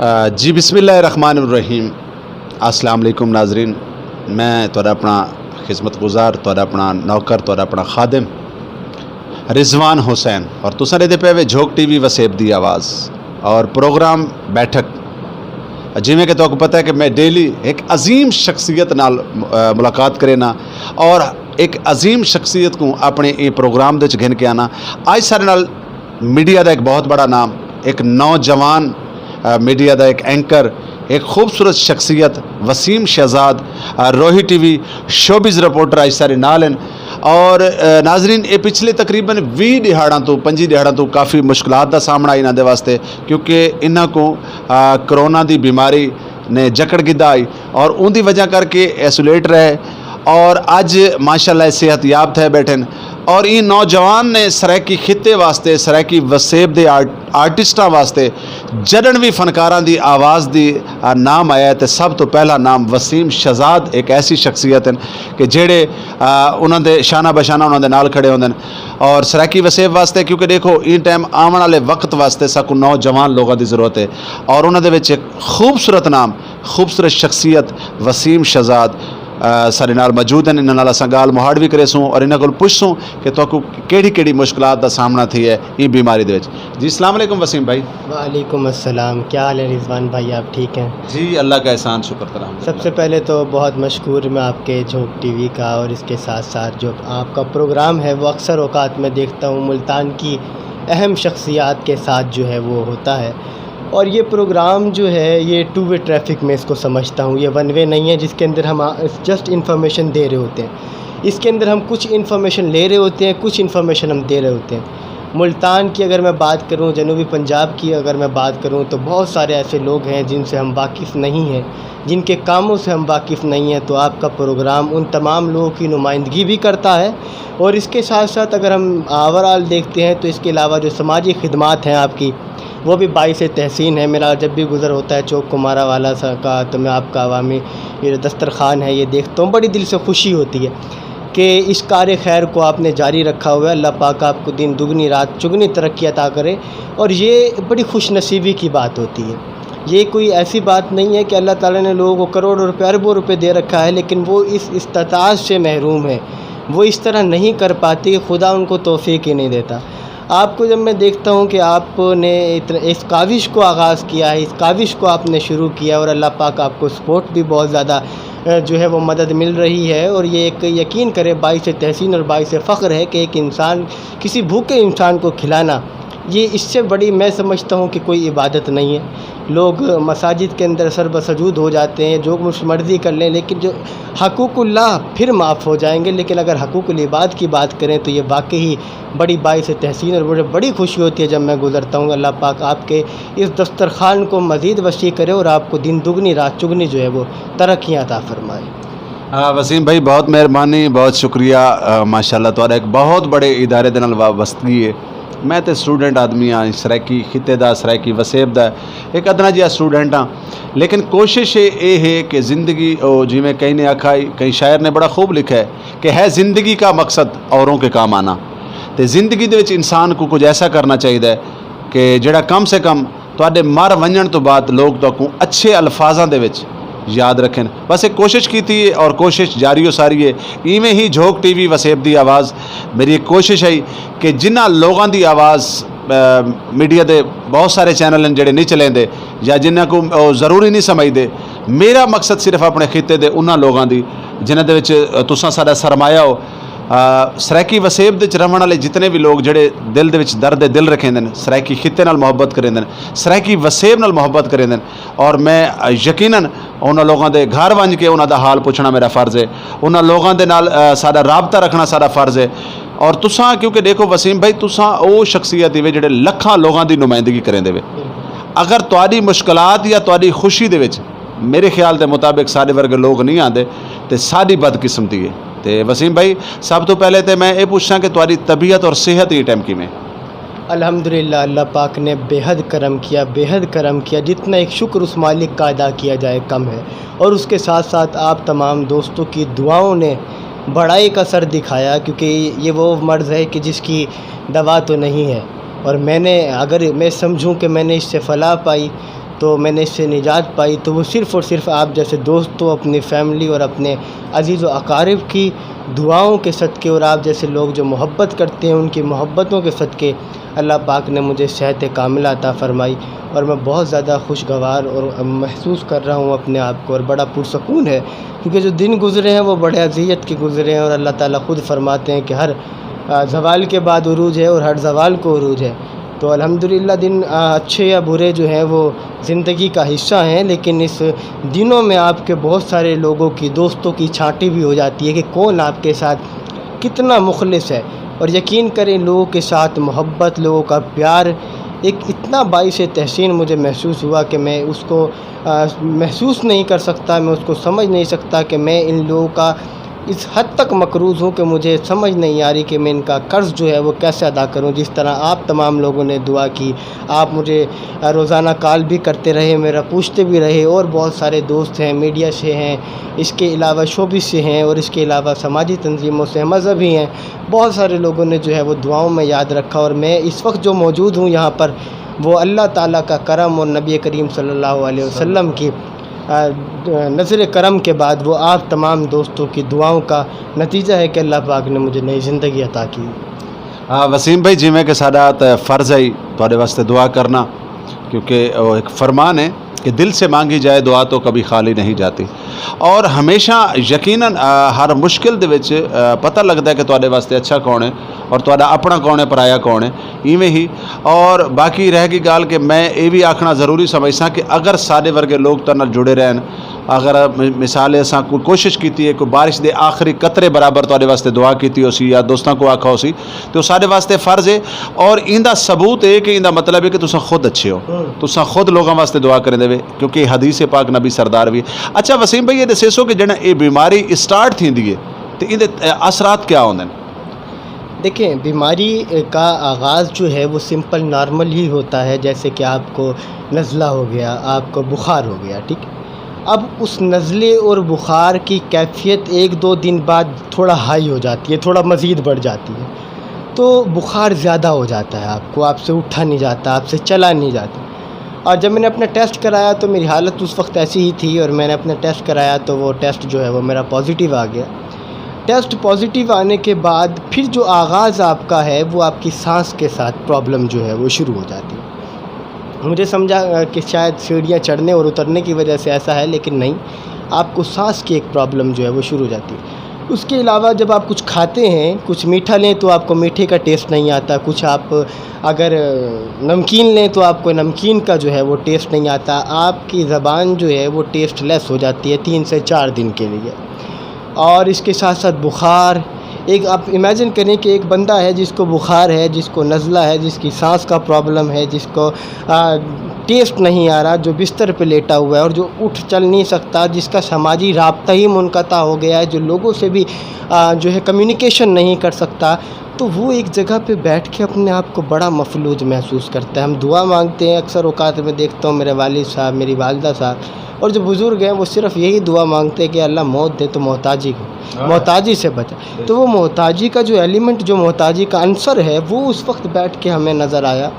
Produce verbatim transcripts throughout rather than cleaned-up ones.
آ، جی، بسم اللہ الرحمن الرحیم۔ السلام علیکم ناظرین، میں تہاݙا اپݨا خدمت گزار، تہاݙا اپݨا نوکر، تہاݙا اپݨا خادم رضوان حسین، اور تساں ݙیہدے پئے وے جھوک ٹی وی وسیب دی آواز اور پروگرام بیٹھک۔ جیویں کہ تہاکوں پتہ ہے کہ میں ڈیلی ہک عظیم شخصیت نال، آ، ملاقات کرینا اور ایک عظیم شخصیت کوں اپݨے ایں پروگرام دے وچ گھن کے آنا۔ اڄ ساݙے نال میڈیا دا ایک بہت بڑا نام، ایک نوجوان، آ، میڈیا دا ایک اینکر، ایک خوبصورت شخصیت وسیم شہزاد، آ، Rohi T V showbiz reporter اڄ ساݙے نال ہن۔ اور، آ، ناظرین، اے پچھلے تقریباً ویہہ ݙیہاڑاں توں، پنجی ݙیہاڑاں توں کافی مشکلات دا سامݨا آئی انہاں دے واسطے، کیونکہ انہاں کوں، آ، کرونا دی بیماری نے جکڑ گھدا ہئی اور اوندی وجہ کر کے آئسولیٹ رہے اور اڄ ماشاءاللہ صحت یاب تھئے ٻیٹھن۔ اور ایں نوجوان نے سرائیکی خطے واسطے، سرائیکی وسیب دے آرٹ-، آرٹسٹاں واسطے جݙݨ وی فنکاراں دی آواز دی، آ، نام آیا ہے تے سب توں پہلا نام وسیم شہزاد، ایک ایسی شخصیت ہن کہ جیڑھے، آ، انہاں دے شانہ بشانہ انہاں دے نال کھڑے ہوندن۔ اور سرائیکی وسیب واسطے، کیونکہ ݙیکھو ایں ٹائم آوݨ والے وقت واسطے ساکوں نوجوان لوگاں دی ضرورت ہے، اور انہاں دے وچ ایک خوبصورت نام، خوبصورت شخصیت وسیم شہزاد، آ، ساݙے نال موجود ہن۔ انہاں نال اساں ڳالھ مہاڑ وی کریسوں اور انہاں کول پچھسوں کہ تہاکوں کیڑھی کیڑھی مشکلات دا سامݨا تھیا ہے ایں بیماری دے وچ۔ جی، السلام علیکم وسیم بھائی۔ وعلیکم السلام، کیا حال ہے رضوان بھائی، آپ ٹھیک ہیں؟ جی، اللہ کا احسان، شکر الحمدللہ۔ سب سے پہلے تو بہت مشکور میں آپ کے جھوک ٹی وی کا، اور اس کے ساتھ ساتھ جو آپ کا پروگرام ہے وہ اکثر اوقات میں دیکھتا ہوں ملتان کی اہم شخصیات کے ساتھ جو ہے وہ ہوتا ہے۔ اور یہ پروگرام جو ہے، یہ ٹو وے ٹریفک میں اس کو سمجھتا ہوں، یہ ون وے نہیں ہے جس کے اندر ہم آ-، جسٹ انفارمیشن دے رہے ہوتے ہیں۔ اس کے اندر ہم کچھ انفارمیشن لے رہے ہوتے ہیں، کچھ انفارمیشن ہم دے رہے ہوتے ہیں۔ ملتان کی اگر میں بات کروں، جنوبی پنجاب کی اگر میں بات کروں، تو بہت سارے ایسے لوگ ہیں جن سے ہم واقف نہیں ہیں، جن کے کاموں سے ہم واقف نہیں ہیں، تو آپ کا پروگرام ان تمام لوگوں کی نمائندگی بھی کرتا ہے۔ اور اس کے ساتھ ساتھ اگر ہم اوور آل دیکھتے ہیں تو اس کے علاوہ جو سماجی خدمات ہیں آپ کی، وہ بھی باعث تحسین ہے۔ میرا جب بھی گزر ہوتا ہے چوک کمارا والا سا کا، تو میں آپ کا عوامی یہ جو دسترخوان ہے، یہ دیکھتا ہوں، بڑی دل سے خوشی ہوتی ہے کہ اس کار خیر کو آپ نے جاری رکھا ہوا ہے۔ اللہ پاک آپ کو دن دگنی رات چگنی ترقی عطا کرے، اور یہ بڑی خوش نصیبی کی بات ہوتی ہے۔ یہ کوئی ایسی بات نہیں ہے کہ اللہ تعالیٰ نے لوگوں کو کروڑوں روپے، اربوں روپے دے رکھا ہے، لیکن وہ اس استطاعت سے محروم ہے، وہ اس طرح نہیں کر پاتے، خدا ان کو توفیق ہی نہیں دیتا۔ آپ کو جب میں دیکھتا ہوں کہ آپ نے اتنے، اس کاوش کو آغاز کیا ہے، اس کاوش کو آپ نے شروع کیا، اور اللہ پاک آپ کو سپورٹ بھی بہت زیادہ، اے، جو ہے وہ مدد مل رہی ہے، اور یہ ایک یقین کرے باعث تحسین اور باعث فخر ہے کہ ایک انسان، کسی بھوکے انسان کو کھلانا، یہ اس سے بڑی میں سمجھتا ہوں کہ کوئی عبادت نہیں ہے۔ لوگ مساجد کے اندر سر بسجود ہو جاتے ہیں، جو کچھ مرضی کر لیں، لیکن جو حقوق اللہ پھر معاف ہو جائیں گے، لیکن اگر حقوق العباد کی بات کریں تو یہ واقعی بڑی باعث تحسین اور مجھے بڑی خوشی ہوتی ہے جب میں گزرتا ہوں۔ اللہ پاک آپ کے اس دسترخوان کو مزید وسیع کرے اور آپ کو دن دگنی رات چگنی جو ہے وہ ترقیاں عطا فرمائے۔ آ، وسیم بھائی، بہت مہربانی، بہت شکریہ۔ آ، ماشاءاللہ، تہاݙا ایک بہت بڑے ادارے دے نال وابستگی ہے۔ میں تے اسٹوڈنٹ آدمی ہاں، سرائیکی خطے دا، سرائیکی وسیب دا ایک ادنا جہا اسٹوڈنٹ ہاں، لیکن کوشش اے، اے ہے کہ زندگی، او، جیویں کہیں نے آکھا ہے، کہیں شاعر نے بڑا خوب لکھا ہے کہ ہے زندگی کا مقصد اوروں کے کام آنا۔ تے زندگی دے وچ انسان کو کچھ ایسا کرنا چاہیدا ہے کہ جڑا کم سے کم تہاݙے مر ونڄݨ توں بعد لوگ تہاکوں اچھے الفاظاں دے وچ یاد رکھن۔ بس ایک کوشش کیتی ہے اور کوشش جاری و ساری ہے۔ ایویں ہی جھوک ٹی وی وسیب دی آواز، میری ایک کوشش ہے کہ جنہاں لوگاں دی آواز، آ، میڈیا دے بہت سارے چینل ہیں جڑے نہیں چلیندے یا جنہاں کو، آ، ضروری نہیں سمجھدے، میرا مقصد صرف اپݨے خطے دے انہاں لوگاں دی جنہاں دے وچ، آ، تساں ساݙا سرمایہ ہو۔ آ، سرائیکی وسیب دے وچ رہݨ والے جتنے بھی لوگ جڑے دل دے وچ درد دل رکھیندن، سرائیکی خطے نال محبت کریندن، سرائیکی وسیب نال محبت کریندن، اور میں، آ، یقیناً انہاں لوگاں دے گھر ونڄ کے انہاں دا حال پچھݨا میرا فرض ہے، انہاں لوگاں دے نال، آ، ساݙا رابطہ رکھݨا ساݙا فرض ہے۔ اور تساں، کیونکہ ݙیکھو وسیم بھائی، تساں او شخصیت ہیوے جڑے لکھاں لوگاں دی نمائندگی کریندے وے۔ اگر تہاݙی مشکلات یا تہاݙی خوشی دے وچ میرے خیال دے مطابق ساݙے ورگے لوگ نہیں آندے تے ساݙی بدقسمتی ہے۔ تے وسیم بھائی، سب توں پہلے تے میں اے پچھساں کہ تہاݙی طبیعت اور صحت ایں ٹائم کیویں؟ الحمدللہ، اللہ پاک نے بے حد کرم کیا، بے حد کرم کیا۔ جتنا ایک شکر اس مالک کا ادا کیا جائے کم ہے۔ اور اس کے ساتھ ساتھ آپ تمام دوستوں کی دعاؤں نے بڑا ایک اثر دکھایا، کیونکہ یہ وہ مرض ہے کہ جس کی دوا تو نہیں ہے۔ اور میں نے، اگر میں سمجھوں کہ میں نے اس سے فلاح پائی، تو میں نے اس سے نجات پائی، تو وہ صرف اور صرف آپ جیسے دوستوں، اپنی فیملی اور اپنے عزیز و اقارب کی دعاؤں کے صدقے اور آپ جیسے لوگ جو محبت کرتے ہیں، ان کی محبتوں کے صدقے اللہ پاک نے مجھے صحت کاملہ عطا فرمائی اور میں بہت زیادہ خوشگوار اور محسوس کر رہا ہوں اپنے آپ کو اور بڑا پرسکون ہے، کیونکہ جو دن گزرے ہیں وہ بڑے اذیت کے گزرے ہیں اور اللہ تعالیٰ خود فرماتے ہیں کہ ہر آ، زوال کے بعد عروج ہے اور ہر زوال کو عروج ہے۔ تو الحمدللہ دن آ، اچھے یا برے جو ہیں وہ زندگی کا حصہ ہیں، لیکن اس دنوں میں آپ کے بہت سارے لوگوں کی، دوستوں کی چھانٹی بھی ہو جاتی ہے کہ کون آپ کے ساتھ کتنا مخلص ہے۔ اور یقین کریں، لوگوں کے ساتھ محبت، لوگوں کا پیار ایک اتنا باعث تحسین مجھے محسوس ہوا کہ میں اس کو آ، محسوس نہیں کر سکتا، میں اس کو سمجھ نہیں سکتا کہ میں ان لوگوں کا اس حد تک مقروض ہوں کہ مجھے سمجھ نہیں آ رہی کہ میں ان کا قرض جو ہے وہ کیسے ادا کروں۔ جس طرح آپ تمام لوگوں نے دعا کی، آپ مجھے، آ، روزانہ کال بھی کرتے رہے، میرا پوچھتے بھی رہے، اور بہت سارے دوست ہیں، میڈیا سے ہیں، اس کے علاوہ شوبز سے ہیں، اور اس کے علاوہ سماجی تنظیموں سے ہیں، مذہبی ہیں، بہت سارے لوگوں نے جو ہے وہ دعاؤں میں یاد رکھا، اور میں اس وقت جو موجود ہوں یہاں پر، وہ اللہ تعالیٰ کا کرم اور نبی کریم صلی اللہ علیہ وسلم کی، آ، نظر کرم کے بعد وہ آپ تمام دوستوں کی دعاؤں کا نتیجہ ہے کہ اللہ پاک نے مجھے نئی زندگی عطا کی۔ آ، وسیم بھائی، جیویں کہ ساڈا تے فرض ہے تہاڈے واسطے دعا کرنا، کیونکہ او ایک فرمان ہے کہ دل سے مانگی جائے دعا تو کبھی خالی نہیں جاتی، اور ہمیشہ یقیناً، آ، ہر مشکل دے وچ، آ، پتہ لگدا ہے کہ تہاڈے واسطے اچھا کون ہے اور تہاڈا اپنا کون ہے، پرایا کون ہے۔ ایویں ہی، اور باقی رہ گئی گال کہ میں اے وی آکھنا ضروری سمجھساں کہ اگر ساڈے ورگے لوگ تہاڈے نال جڑے رہن، اگر م-، مثال ہے، اساں کوئی کوشش کیتی ہے، کوئی بارش دے آخری قطرے برابر تہاڈے واسطے دعا کیتی ہوسی یا دوستاں کو آکھا ہوسی، تے او ساڈے واسطے فرض ہے، اور ایندا ثبوت ہے کہ ایندا مطلب ہے کہ تساں خود اچھے ہو، تساں خود لوگاں واسطے دعا کریندے وے، کیونکہ اے حدیث پاک نبی سردار وی ہے۔ اچھا وسیم بھائی، اے ݙسیسو کہ جݙاں اے بیماری اسٹارٹ تھیندی ہے تے ایندے، اے، اثرات کیا ہوندے نے؟ دیکھیں، بیماری کا آغاز جو ہے وہ سمپل نارمل ہی ہوتا ہے، جیسے کہ آپ کو نزلہ ہو گیا، آپ کو بخار ہو گیا، ٹھیک۔ اب اس نزلے اور بخار کی کیفیت ایک دو دن بعد تھوڑا ہائی ہو جاتی ہے، تھوڑا مزید بڑھ جاتی ہے، تو بخار زیادہ ہو جاتا ہے آپ کو، آپ سے اٹھا نہیں جاتا، آپ سے چلا نہیں جاتا۔ اور جب میں نے اپنا ٹیسٹ کرایا تو میری حالت اس وقت ایسی ہی تھی، اور میں نے اپنا ٹیسٹ کرایا تو وہ ٹیسٹ جو ہے وہ میرا پازیٹیو آ گیا۔ ٹیسٹ پازیٹیو آنے کے بعد پھر جو آغاز آپ کا ہے وہ آپ کی سانس کے ساتھ پرابلم جو ہے وہ شروع ہو جاتی ہے۔ مجھے سمجھا، آ، کہ شاید سیڑھیاں چڑھنے اور اترنے کی وجہ سے ایسا ہے، لیکن نہیں، آپ کو سانس کی ایک پرابلم جو ہے وہ شروع ہو جاتی ہے۔ اس کے علاوہ جب آپ کچھ کھاتے ہیں، کچھ میٹھا لیں تو آپ کو میٹھے کا ٹیسٹ نہیں آتا، کچھ آپ اگر نمکین لیں تو آپ کو نمکین کا جو ہے وہ ٹیسٹ نہیں آتا، آپ کی زبان جو ہے وہ ٹیسٹ لیس ہو جاتی ہے تین سے چار دن کے لیے۔ اور اس کے ساتھ ساتھ بخار، ایک آپ امیجن کریں کہ ایک بندہ ہے جس کو بخار ہے، جس کو نزلہ ہے، جس کی سانس کا پرابلم ہے، جس کو، آ، ٹیسٹ نہیں آ رہا، جو بستر پہ لیٹا ہوا ہے اور جو اٹھ چل نہیں سکتا، جس کا سماجی رابطہ ہی منقطع ہو گیا ہے، جو لوگوں سے بھی، آ، جو ہے کمیونیکیشن نہیں کر سکتا، تو وہ ایک جگہ پہ بیٹھ کے اپنے آپ کو بڑا مفلوج محسوس کرتا ہے۔ ہم دعا مانگتے ہیں، اکثر اوقات میں دیکھتا ہوں میرے والد صاحب، میری والدہ صاحب اور جو بزرگ ہیں، وہ صرف یہی دعا مانگتے ہیں کہ اللہ موت دے تو محتاجی کو، محتاجی سے بچا۔ تو وہ محتاجی کا جو ایلیمنٹ، جو محتاجی کا عنصر ہے، وہ اس وقت بیٹھ کے ہمیں نظر آیا۔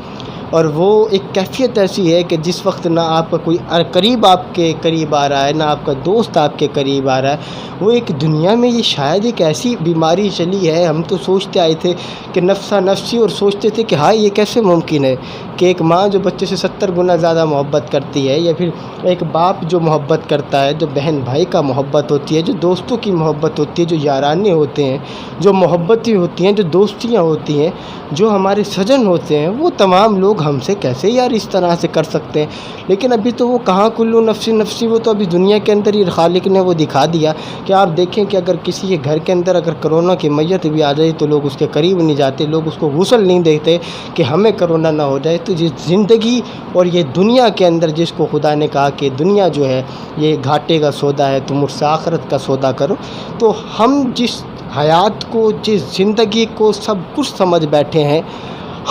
اور وہ ایک کیفیت ایسی ہے کہ جس وقت نہ آپ کا کوئی ار-، قریب آپ کے قریب آ رہا ہے، نہ آپ کا دوست آپ کے قریب آ رہا ہے، وہ ایک دنیا میں، یہ شاید ایک ایسی بیماری چلی ہے۔ ہم تو سوچتے آئے تھے کہ نفسا نفسی، اور سوچتے تھے کہ ہائے، یہ کیسے ممکن ہے کہ ایک ماں جو بچے سے ستر گنا زیادہ محبت کرتی ہے، یا پھر ایک باپ جو محبت کرتا ہے، جو بہن بھائی کا محبت ہوتی ہے، جو دوستوں کی محبت ہوتی ہے، جو یارانے ہوتے ہیں، جو محبتیں ہوتی ہیں، جو دوستیاں ہوتی ہیں، جو ہمارے سجن ہوتے ہیں، وہ تمام لوگ ہم سے کیسے یار اس طرح سے کر سکتے ہیں؟ لیکن ابھی تو وہ کہاں کلو نفسی نفسی، وہ تو ابھی دنیا کے اندر ہی خالق نے وہ دکھا دیا کہ آپ دیکھیں کہ اگر کسی کے گھر کے اندر اگر کرونا کی میت بھی آ جائے تو لوگ اس کے قریب نہیں جاتے، لوگ اس کو غسل نہیں دیتے کہ ہمیں کرونا نہ ہو جائے۔ تو یہ زندگی اور یہ دنیا کے اندر جس کو خدا نے کہا کہ دنیا جو ہے یہ گھاٹے کا سودا ہے، تم اس سے آخرت کا سودا کرو، تو ہم جس حیات کو، جس زندگی کو سب کچھ سمجھ بیٹھے ہیں،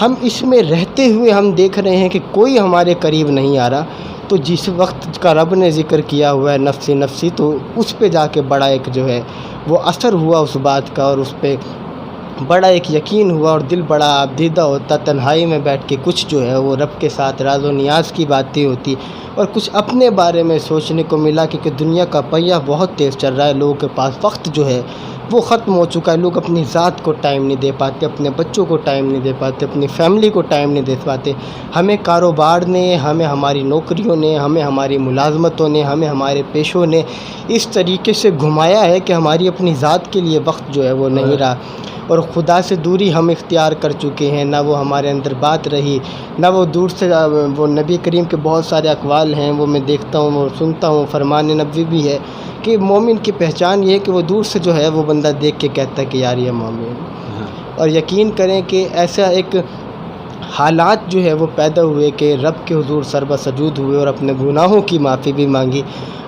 ہم اس میں رہتے ہوئے ہم دیکھ رہے ہیں کہ کوئی ہمارے قریب نہیں آ رہا۔ تو جس وقت کا رب نے ذکر کیا ہوا ہے نفسی نفسی، تو اس پہ جا کے بڑا ایک جو ہے وہ اثر ہوا اس بات کا، اور اس پہ بڑا ایک یقین ہوا اور دل بڑا آبدیدہ ہوتا۔ تنہائی میں بیٹھ کے کچھ جو ہے وہ رب کے ساتھ راز و نیاز کی باتیں ہوتی اور کچھ اپنے بارے میں سوچنے کو ملا، کیونکہ دنیا کا پہیہ بہت تیز چل رہا ہے۔ لوگوں کے پاس وقت جو ہے وہ ختم ہو چکا ہے۔ لوگ اپنی ذات کو ٹائم نہیں دے پاتے، اپنے بچوں کو ٹائم نہیں دے پاتے، اپنی فیملی کو ٹائم نہیں دے پاتے۔ ہمیں کاروبار نے، ہمیں ہماری نوکریوں نے، ہمیں ہماری ملازمتوں نے، ہمیں ہمارے پیشوں نے اس طریقے سے گھمایا ہے کہ ہماری اپنی ذات کے لیے وقت جو ہے وہ نہیں رہا، اور خدا سے دوری ہم اختیار کر چکے ہیں۔ نہ وہ ہمارے اندر بات رہی، نہ وہ دور سے، آ، وہ نبی کریم کے بہت سارے اقوال ہیں، وہ میں دیکھتا ہوں، وہ سنتا ہوں، فرمان نبوی بھی ہے کہ مومن کی پہچان یہ ہے کہ وہ دور سے جو ہے وہ بندہ دیکھ کے کہتا ہے کہ یار یہ مومن ہے۔ اور یقین کریں کہ ایسا ایک حالات جو ہے وہ پیدا ہوئے کہ رب کے حضور سر بسجود ہوئے اور اپنے گناہوں کی معافی بھی مانگی۔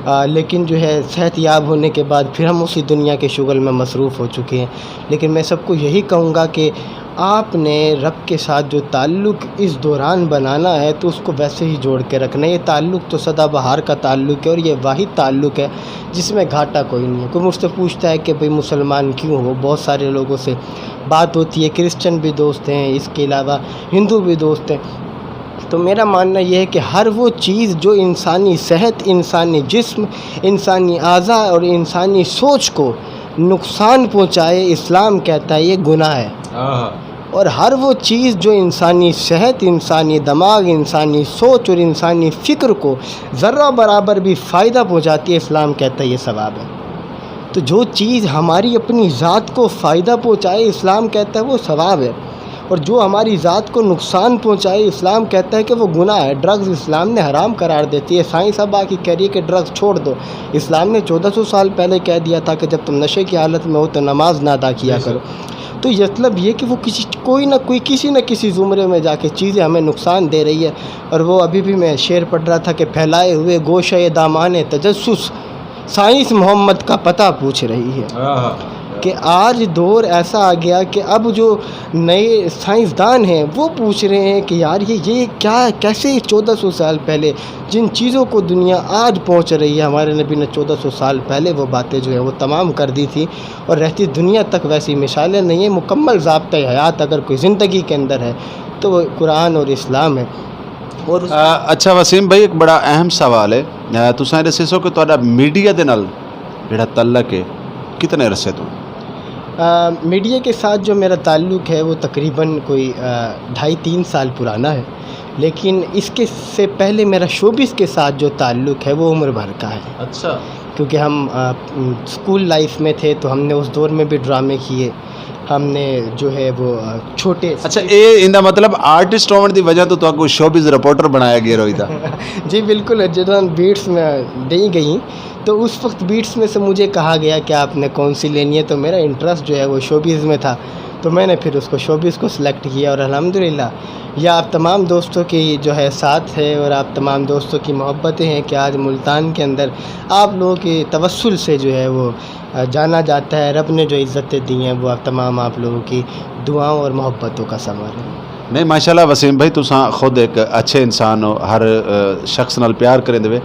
آ، لیکن جو ہے صحت یاب ہونے کے بعد پھر ہم اسی دنیا کے شغل میں مصروف ہو چکے ہیں۔ لیکن میں سب کو یہی کہوں گا کہ آپ نے رب کے ساتھ جو تعلق اس دوران بنانا ہے تو اس کو ویسے ہی جوڑ کے رکھنا ہے۔ یہ تعلق تو سدا بہار کا تعلق ہے اور یہ واحد تعلق ہے جس میں گھاٹا کوئی نہیں ہے۔ کوئی مجھ سے پوچھتا ہے کہ بھئی مسلمان کیوں ہو؟ بہت سارے لوگوں سے بات ہوتی ہے، کرسچن بھی دوست ہیں، اس کے علاوہ ہندو بھی دوست ہیں۔ تو میرا ماننا یہ ہے کہ ہر وہ چیز جو انسانی صحت، انسانی جسم، انسانی اعضاء اور انسانی سوچ کو نقصان پہنچائے، اسلام کہتا ہے یہ گناہ ہے۔ اور ہر وہ چیز جو انسانی صحت، انسانی دماغ، انسانی سوچ اور انسانی فکر کو ذرہ برابر بھی فائدہ پہنچاتی ہے، اسلام کہتا ہے یہ ثواب ہے۔ تو جو چیز ہماری اپنی ذات کو فائدہ پہنچائے، اسلام کہتا ہے وہ ثواب ہے، اور جو ہماری ذات کو نقصان پہنچائے، اسلام کہتا ہے کہ وہ گناہ ہے۔ ڈرگز اسلام نے حرام قرار دیتی ہے۔ سائنس اب آ کے کہہ رہی ہے کہ ڈرگز چھوڑ دو۔ اسلام نے چودہ سو سال پہلے کہہ دیا تھا کہ جب تم نشے کی حالت میں ہو تو نماز نہ ادا کیا کرو۔ تو مطلب یہ کہ وہ کسی، کوئی نہ کوئی، کسی نہ کسی زمرے میں جا کے چیزیں ہمیں نقصان دے رہی ہے۔ اور وہ ابھی بھی میں شعر پڑھ رہا تھا کہ پھیلائے ہوئے گوشہ دامان تجسس، سائنس محمد کا پتہ پوچھ رہی ہے۔ کہ آج دور ایسا آ گیا کہ اب جو نئے سائنسدان ہیں وہ پوچھ رہے ہیں کہ یار یہ، یہ کیا، کیسے چودہ سو سال پہلے جن چیزوں کو دنیا آج پہنچ رہی ہے، ہمارے نبی نے چودہ سو سال پہلے وہ باتیں جو ہے وہ تمام کر دی تھی، اور رہتی دنیا تک ویسی مثالیں نہیں ہیں۔ مکمل ضابطۂ حیات اگر کوئی زندگی کے اندر ہے تو وہ قرآن اور اسلام ہے۔ اور اس آ، اچھا وسیم بھائی، ایک بڑا اہم سوال ہے۔ آ، تساں اے ݙسیسو کہ تہاݙا میڈیا دے نال جیڑھا تعلق ہے، کتنے عرصے توں؟ آ، میڈیا کے ساتھ جو میرا تعلق ہے، وہ تقریباً کوئی، آ، ڈھائی تین سال پرانا ہے، لیکن اس کے سے پہلے میرا شوبز کے ساتھ جو تعلق ہے، وہ عمر بھر کا ہے۔ اچھا۔ کیونکہ ہم، آ، اسکول لائف میں تھے، تو ہم نے اس دور میں بھی ڈرامے کیے، ہم نے جو ہے وہ، آ، چھوٹے اچھا، اے ایندا مطلب آرٹسٹ ہووݨ دی وجہ توں تہاکوں شوبز رپورٹر بݨایا ڳیا روہی دا؟ جی بالکل، جدوں بیٹس میں ݙئی ڳئیں تو اس وقت بیٹس میں سے مجھے کہا گیا کہ آپ نے کون سی لینی ہے، تو میرا انٹرسٹ جو ہے وہ شوبز میں تھا، تو میں نے پھر اس کو، شوبز کو سلیکٹ کیا، اور الحمدللہ یہ آپ تمام دوستوں کی جو ہے ساتھ ہے اور آپ تمام دوستوں کی محبتیں ہیں کہ آج ملتان کے اندر آپ لوگوں کے توسل سے جو ہے وہ جانا جاتا ہے۔ رب نے جو عزتیں دی ہیں، وہ تمام آپ لوگوں کی دعاؤں اور محبتوں کا ثمر ہے۔ نہیں، ماشاءاللہ وسیم بھائی، تساں خود ایک اچھے انسان ہو، ہر، آ، شخص نال پیار کریندے وے۔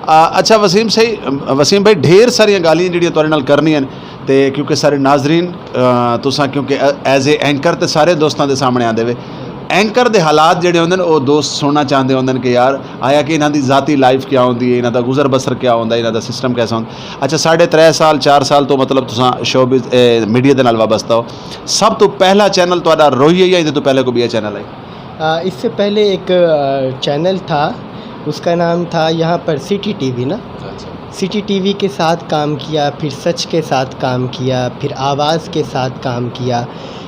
آ، اچھا وسیم صحیح، وسیم بھائی، ڈھیر ساریاں ڳالھیں جیڑھیاں تہاݙے نال کرݨیاں ہن، تے کیونکہ سارے ناظرین، آ، تساں کیونکہ ایز اے اینکر تے سارے دوستاں دے سامݨے آندے وے، اینکر دے حالات جیڑھے ہوندے نے، او دوست سݨنا چاہندے ہوندے نے کہ یار، آیا کہ انہاں دی ذاتی لائف کیا ہوندی ہے، انہاں دا گزر بسر کیا ہوندا ہے، انہاں دا سسٹم کیسا ہوندا۔ اچھا، ساڑھے ترے سال، چار سال توں مطلب تساں شوبز، اے، میڈیا دے نال وابستہ ہو، سب توں پہلا چینل تہاݙا روہی ہے یا ایندے توں پہلے کوئی ٻیا چینل ہے؟ آ، اس سے پہلے ایک، آ، چینل تھا، اس کا نام تھا یہاں پر سٹی ٹی وی نا۔ اچھا۔ سٹی ٹی وی کے ساتھ کام کیا، پھر سچ کے ساتھ کام کیا، پھر آواز کے ساتھ کام کیا۔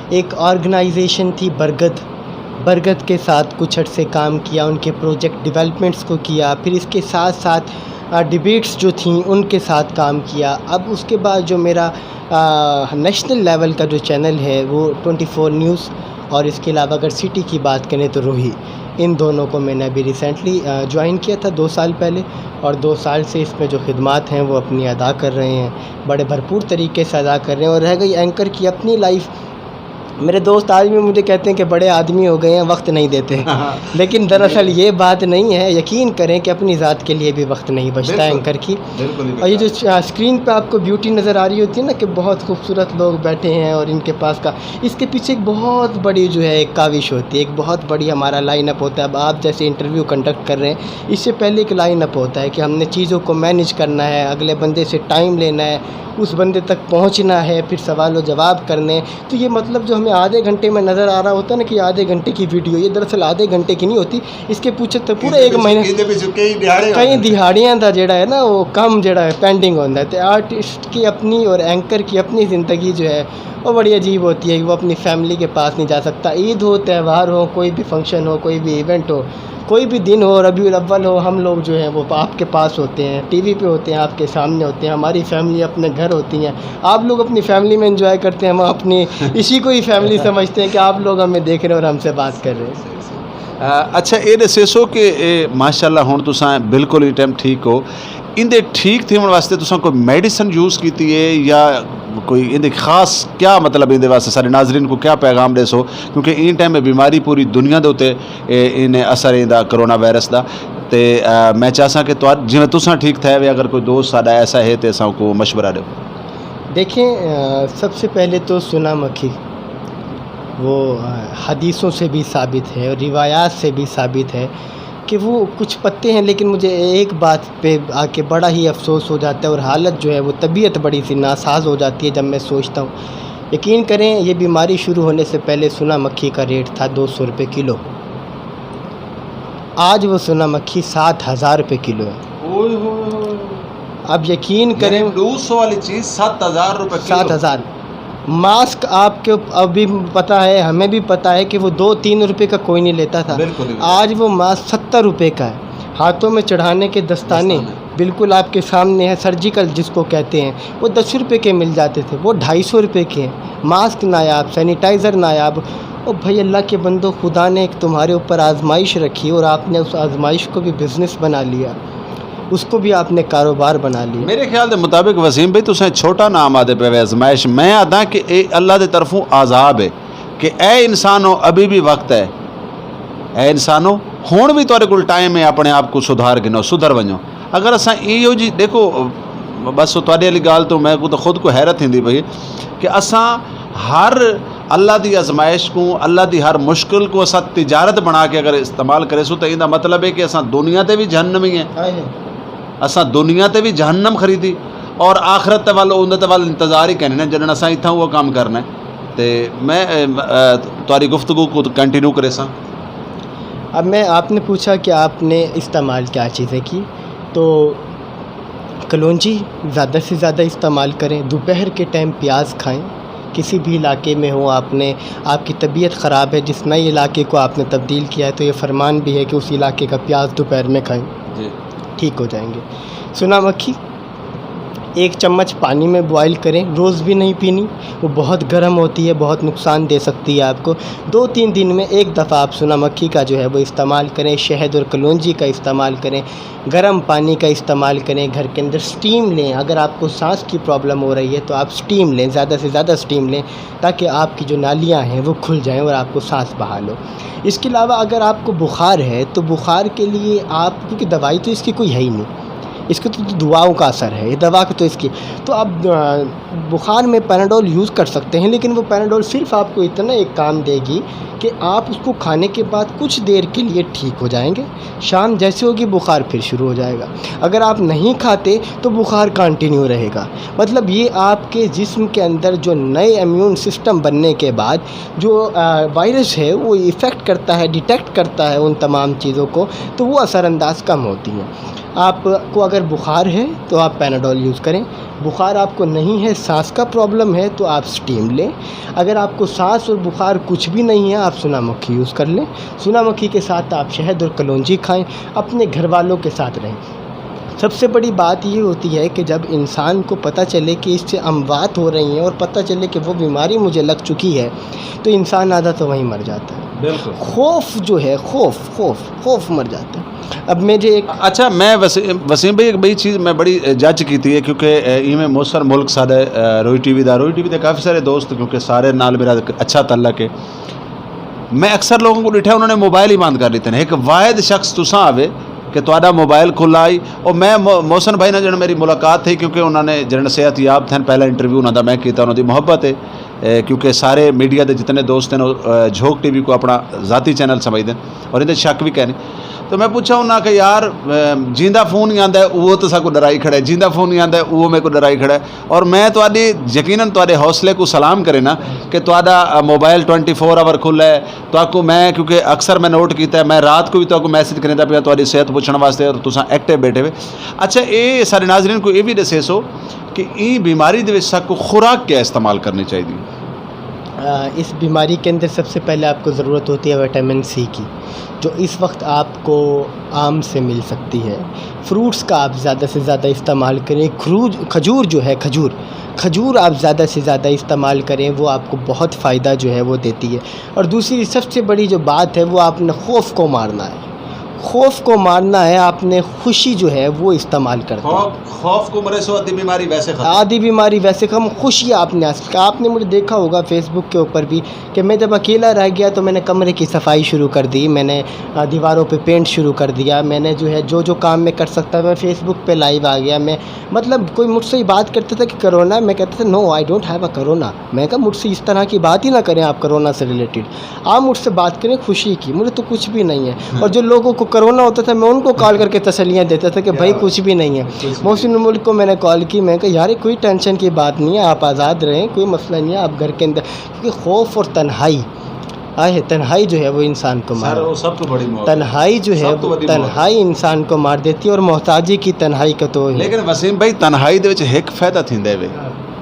ایک آرگنائزیشن تھی برگد، برگد کے ساتھ کچھ عرصے کام کیا، ان کے پروجیکٹ ڈیولپمنٹس کو کیا، پھر اس کے ساتھ ساتھ، آ، ڈبیٹس جو تھیں ان کے ساتھ کام کیا۔ اب اس کے بعد جو میرا، آ، نیشنل لیول کا جو چینل ہے وہ ٹوئنٹی فور نیوز، اور اس کے علاوہ اگر سٹی کی بات کریں تو روہی، ان دونوں کو میں نے ابھی ریسنٹلی، آ، جوائن کیا تھا دو سال پہلے، اور دو سال سے اس میں جو خدمات ہیں وہ اپنی ادا کر رہے ہیں، بڑے بھرپور طریقے سے ادا کر رہے ہیں۔ اور رہ گئی اینکر کی اپنی لائف، میرے دوست آج بھی مجھے کہتے ہیں کہ بڑے آدمی ہو گئے ہیں، وقت نہیں دیتے۔ لیکن دراصل یہ بات نہیں ہے۔ یقین کریں کہ اپنی ذات کے لیے بھی وقت نہیں بچتا ہے اینکر کی۔ اور یہ جو اسکرین پہ آپ کو بیوٹی نظر آ رہی ہوتی ہے نا، کہ بہت خوبصورت لوگ بیٹھے ہیں اور ان کے پاس کا، اس کے پیچھے ایک بہت بڑی جو ہے ایک کاوش ہوتی ہے، ایک بہت بڑی ہمارا لائن اپ ہوتا ہے۔ اب آپ جیسے انٹرویو کنڈکٹ کر رہے ہیں، اس سے پہلے ایک لائن اپ ہوتا ہے کہ ہم نے چیزوں کو مینیج کرنا ہے، اگلے بندے سے ٹائم لینا ہے، اس بندے تک پہنچنا ہے، پھر سوال و جواب کرنے ہیں۔ تو یہ مطلب جو ہمیں آدھے گھنٹے میں نظر آ رہا ہوتا ہے نا، کہ آدھے گھنٹے کی ویڈیو، یہ دراصل آدھے گھنٹے کی نہیں ہوتی۔ اس کے پیچھے تو پورے ایک مہینے، کئی دہاڑیاں دا جڑا ہے نا، وہ کم جڑا ہے، پینڈنگ ہوتا ہے۔ تو آرٹسٹ کی اپنی اور اینکر کی اپنی زندگی جو ہے، وہ بڑی عجیب ہوتی ہے۔ وہ اپنی فیملی کے پاس نہیں جا سکتا۔ عید ہو، تہوار ہو، کوئی بھی فنکشن ہو، کوئی بھی ایونٹ ہو، کوئی بھی دن ہو، ربیع الاول ہو، ہم لوگ جو ہیں وہ آپ کے پاس ہوتے ہیں، ٹی وی پہ ہوتے ہیں، آپ کے سامنے ہوتے ہیں، ہماری فیملی اپنے گھر ہوتی ہیں۔ آپ لوگ اپنی فیملی میں انجوائے کرتے ہیں، ہم اپنی اسی کو ہی فیملی سمجھتے ہیں کہ آپ لوگ ہمیں دیکھ رہے ہیں اور ہم سے بات کر رہے ہیں۔ اچھا، اے ݙسیسو کہ اے ماشاءاللہ ہݨ تساں بالکل ہی ٹائم ٹھیک ہو، ایندے ٹھیک تھیوݨ واسطے تساں کوئی میڈیسن یوز کیتی ہے یا کوئی ایندے خاص کیا مطلب ایندے واسطے سارے ناظرین کو کیا پیغام ݙیسو؟ کیونکہ این ٹائم اے بیماری پوری دنیا دے اتے اے، این اثر ایندا کرونا وائرس دا۔ تے میں چاہساں کہ جویں تساں ٹھیک تھے وے، اگر کوئی دوست ساڈا ایسا ہے تے اساں کو مشورہ ݙیو۔ دیکھیں، سب سے پہلے تو سنا مکھی وہ حدیثوں سے بھی ثابت ہے اور روایات سے بھی ثابت ہے کہ وہ کچھ پتے ہیں، لیکن مجھے ایک بات پہ آ کے بڑا ہی افسوس ہو جاتا ہے اور حالت جو ہے وہ طبیعت بڑی سی ناساز ہو جاتی ہے جب میں سوچتا ہوں۔ یقین کریں، یہ بیماری شروع ہونے سے پہلے سنا مکھی کا ریٹ تھا دو سو روپے کلو۔ آج وہ سنا مکھی سات ہزار روپے کلو ہے۔ اب یقین کریں، دو سو والی چیز سات ہزار روپے کلو۔ سات ہزار۔ ماسک آپ کے ابھی پتہ ہے، ہمیں بھی پتہ ہے کہ وہ دو تین روپے کا کوئی نہیں لیتا تھا۔ آج وہ ماسک ستر روپے کا ہے۔ ہاتھوں میں چڑھانے کے دستانے بالکل آپ کے سامنے ہے، سرجیکل جس کو کہتے ہیں، وہ دس روپے کے مل جاتے تھے، وہ ڈھائی سو روپے کے ہیں۔ ماسک نایاب، سینیٹائزر نایاب۔ او بھائی، اللہ کے بندو، خدا نے ایک تمہارے اوپر آزمائش رکھی اور آپ نے اس آزمائش کو بھی بزنس بنا لیا، اس کو بھی آپ نے کاروبار بنا لیا۔ میرے خیال دے مطابق وسیم بھائی، تساں چھوٹا نام آدے پے وے آزمائش، میں آدھاں کہ اے اللہ دے طرفوں عذاب ہے کہ اے انسانو، ابھی بھی وقت ہے، اے انسانو، ہن بھی تہاڈے کول ٹائم ہے، اپنے آپ کو سدھار گھنو، سدھر ونجو۔ اگر اساں ایہو جی ݙیکھو، بس تہاݙی والی ڳالھ توں میکوں تاں خود کوں حیرت تھیندی پئی کہ اساں ہر اللہ دی آزمائش کوں، اللہ دی ہر مشکل کوں اساں تجارت بݨا کے اگر استعمال کریسوں تاں ایندا مطلب ہے کہ اساں دنیا تے وی جہنمی ہیں۔ اساں دنیا تے وی جہنم خریدی اور آخرت تے ول اوندے تے ول انتظار ہی کرینے جݙݨ اساں اتھاں او کم کرنا ہے۔ تے میں تہاݙی گفتگو کوں کنٹینیو کریساں۔ اب میں، آپ نے پوچھا کہ آپ نے استعمال کیا چیزیں کی، تو کلونجی زیادہ سے زیادہ استعمال کریں، دوپہر کے ٹائم پیاز کھائیں۔ کسی بھی علاقے میں ہوں آپ نے، آپ کی طبیعت خراب ہے، جس نئے علاقے کو آپ نے تبدیل کیا ہے تو یہ فرمان بھی ہے کہ اس علاقے کا پیاز دوپہر میں کھائیں، ٹھیک ہو جائیں گے۔ سنا مکھی ایک چمچ پانی میں بوائل کریں، روز بھی نہیں پینی، وہ بہت گرم ہوتی ہے، بہت نقصان دے سکتی ہے آپ کو۔ دو تین دن میں ایک دفعہ آپ سنا مکھی کا جو ہے وہ استعمال کریں، شہد اور کلونجی کا استعمال کریں، گرم پانی کا استعمال کریں، گھر کے اندر اسٹیم لیں۔ اگر آپ کو سانس کی پرابلم ہو رہی ہے تو آپ اسٹیم لیں، زیادہ سے زیادہ اسٹیم لیں، تاکہ آپ کی جو نالیاں ہیں وہ کھل جائیں اور آپ کو سانس بحال ہو۔ اس کے علاوہ اگر آپ کو بخار ہے تو بخار کے لیے آپ، کیونکہ دوائی تو اس کی کوئی ہے ہی نہیں، اس کے تو دعاؤں کا اثر ہے، یہ دوا کا تو اس کی، تو آپ بخار میں پیناڈول یوز کر سکتے ہیں، لیکن وہ پیناڈول صرف آپ کو اتنا ایک کام دے گی کہ آپ اس کو کھانے کے بعد کچھ دیر کے لیے ٹھیک ہو جائیں گے۔ شام جیسے ہوگی بخار پھر شروع ہو جائے گا۔ اگر آپ نہیں کھاتے تو بخار کنٹینیو رہے گا۔ مطلب یہ آپ کے جسم کے اندر جو نئے امیون سسٹم بننے کے بعد جو وائرس ہے وہ افیکٹ کرتا ہے، ڈیٹیکٹ کرتا ہے ان تمام چیزوں کو، تو وہ اثر انداز کم ہوتی ہیں۔ آپ کو اگر بخار ہے تو آپ پیناڈول یوز کریں، بخار آپ کو نہیں ہے، سانس کا پرابلم ہے تو آپ اسٹیم لیں۔ اگر آپ کو سانس اور بخار کچھ بھی نہیں ہے، آپ سنا مکھی یوز کر لیں۔ سنا مکھی کے ساتھ آپ شہد اور کلونجی کھائیں، اپنے گھر والوں کے ساتھ رہیں۔ سب سے بڑی بات یہ ہوتی ہے کہ جب انسان کو پتہ چلے کہ اس سے اموات ہو رہی ہیں اور پتہ چلے کہ وہ بیماری مجھے لگ چکی ہے، تو انسان آدھا تو وہیں مر جاتا ہے۔ بالکل۔ خوف جو ہے، خوف خوف خوف مر جاتا ہے۔ اب میں جو ایک اچھا، میں وسیم وسیم بھائی، ایک بڑی چیز میں بڑی جج کیتی ہے، کیونکہ ایویں موسر ملک ساڈے روئی ٹی وی دا، روئی ٹی وی دے کافی سارے دوست، کیونکہ سارے نال میرا اچھا تعلق ہے۔ میں اکثر لوگوں کو ڈٹھا، انہوں نے موبائل ہی بند کر دیتے ہیں۔ ایک واحد شخص تساں آوے کہ تہاڈا موبائل کھلا آئی، اور میں محسن بھائی نے جن میری ملاقات تھی، کیونکہ انہوں نے جن صحت یاب تھے، پہلا انٹرویو انہوں دا میں کیتا، انہوں دی محبت ہے۔ کیونکہ سارے میڈیا دے جتنے دوست ہیں، جھوک ٹی وی کو اپنا ذاتی چینل سمجھدے ہیں اور اندے شک بھی کہنے۔ تو میں پوچھا انہاں کہ یار، جیندا فون ہی آندا ہے، وہ تو ساکو ڈرائی کھڑا ہے، جیندا فون ہی آندا ہے، وہ میرے کو ڈرائی کھڑا ہے۔ اور میں تہاڈی، یقیناً تہاڈے حوصلے کو سلام کرے نا کہ تہاڈا موبائل ٹوئنٹی فور آور کھلا ہے۔ تہاکو میں، کیونکہ اکثر میں نوٹ کیتا ہے، میں رات کو بھی تہاکو میسج کریندا پیا تہاڈی صحت پوچھن واسطے، اور تساں ایکٹیو بیٹھے ہوئے۔ اچھا، اے سارے ناظرین کو اے بھی دسے سو کہ ایں بیماری دے وچ ساکو خوراک کیا استعمال کرنی چاہیے؟ اس بیماری کے اندر سب سے پہلے آپ کو ضرورت ہوتی ہے وٹامن سی کی، جو اس وقت آپ کو آم سے مل سکتی ہے۔ فروٹس کا آپ زیادہ سے زیادہ استعمال کریں۔ کھجور جو ہے، کھجور کھجور آپ زیادہ سے زیادہ استعمال کریں، وہ آپ کو بہت فائدہ جو ہے وہ دیتی ہے۔ اور دوسری سب سے بڑی جو بات ہے، وہ آپ نے خوف کو مارنا ہے۔ خوف کو مارنا ہے آپ نے، خوشی جو ہے وہ استعمال کرتے ہیں۔ خوف کو مرے سو آدھی بیماری ویسے ختم۔ آدھی بیماری ویسے ختم، خوشی آپ نے حاصل کیا۔ آپ نے مجھے دیکھا ہوگا فیس بک کے اوپر بھی کہ میں جب اکیلا رہ گیا تو میں نے کمرے کی صفائی شروع کر دی، میں نے دیواروں پہ پینٹ شروع کر دیا، میں نے جو ہے جو جو کام میں کر سکتا میں فیس بک پہ لائیو آ گیا۔ میں مطلب کوئی مجھ سے بات کرتا تھا کہ کرونا، میں کہتا تھا no, I don't have a corona۔ میں کہا مجھ سے اس طرح کی بات ہی نہ کریں آپ کرونا سے ریلیٹڈ، آپ مجھ سے بات کریں خوشی کی، مجھے تو کچھ بھی نہیں ہے۔ اور جو لوگوں کو کرونا ہوتا تھا میں ان کو کال کر کے تسلیاں دیتا تھا کہ بھائی کچھ بھی نہیں ہے۔ محسن الملک کو میں نے کال کی، میں کہا یار کوئی ٹینشن کی بات نہیں ہے، آپ آزاد رہیں، کوئی مسئلہ نہیں ہے، آپ گھر کے اندر، کیونکہ خوف اور تنہائی آئے ہے، تنہائی جو ہے وہ انسان کو مار، تنہائی جو ہے، تنہائی انسان کو مار دیتی ہے، اور محتاجی کی تنہائی کا تو۔ لیکن وسیم بھائی، تنہائی دے وچ ہک فائدہ تھیندا ہے۔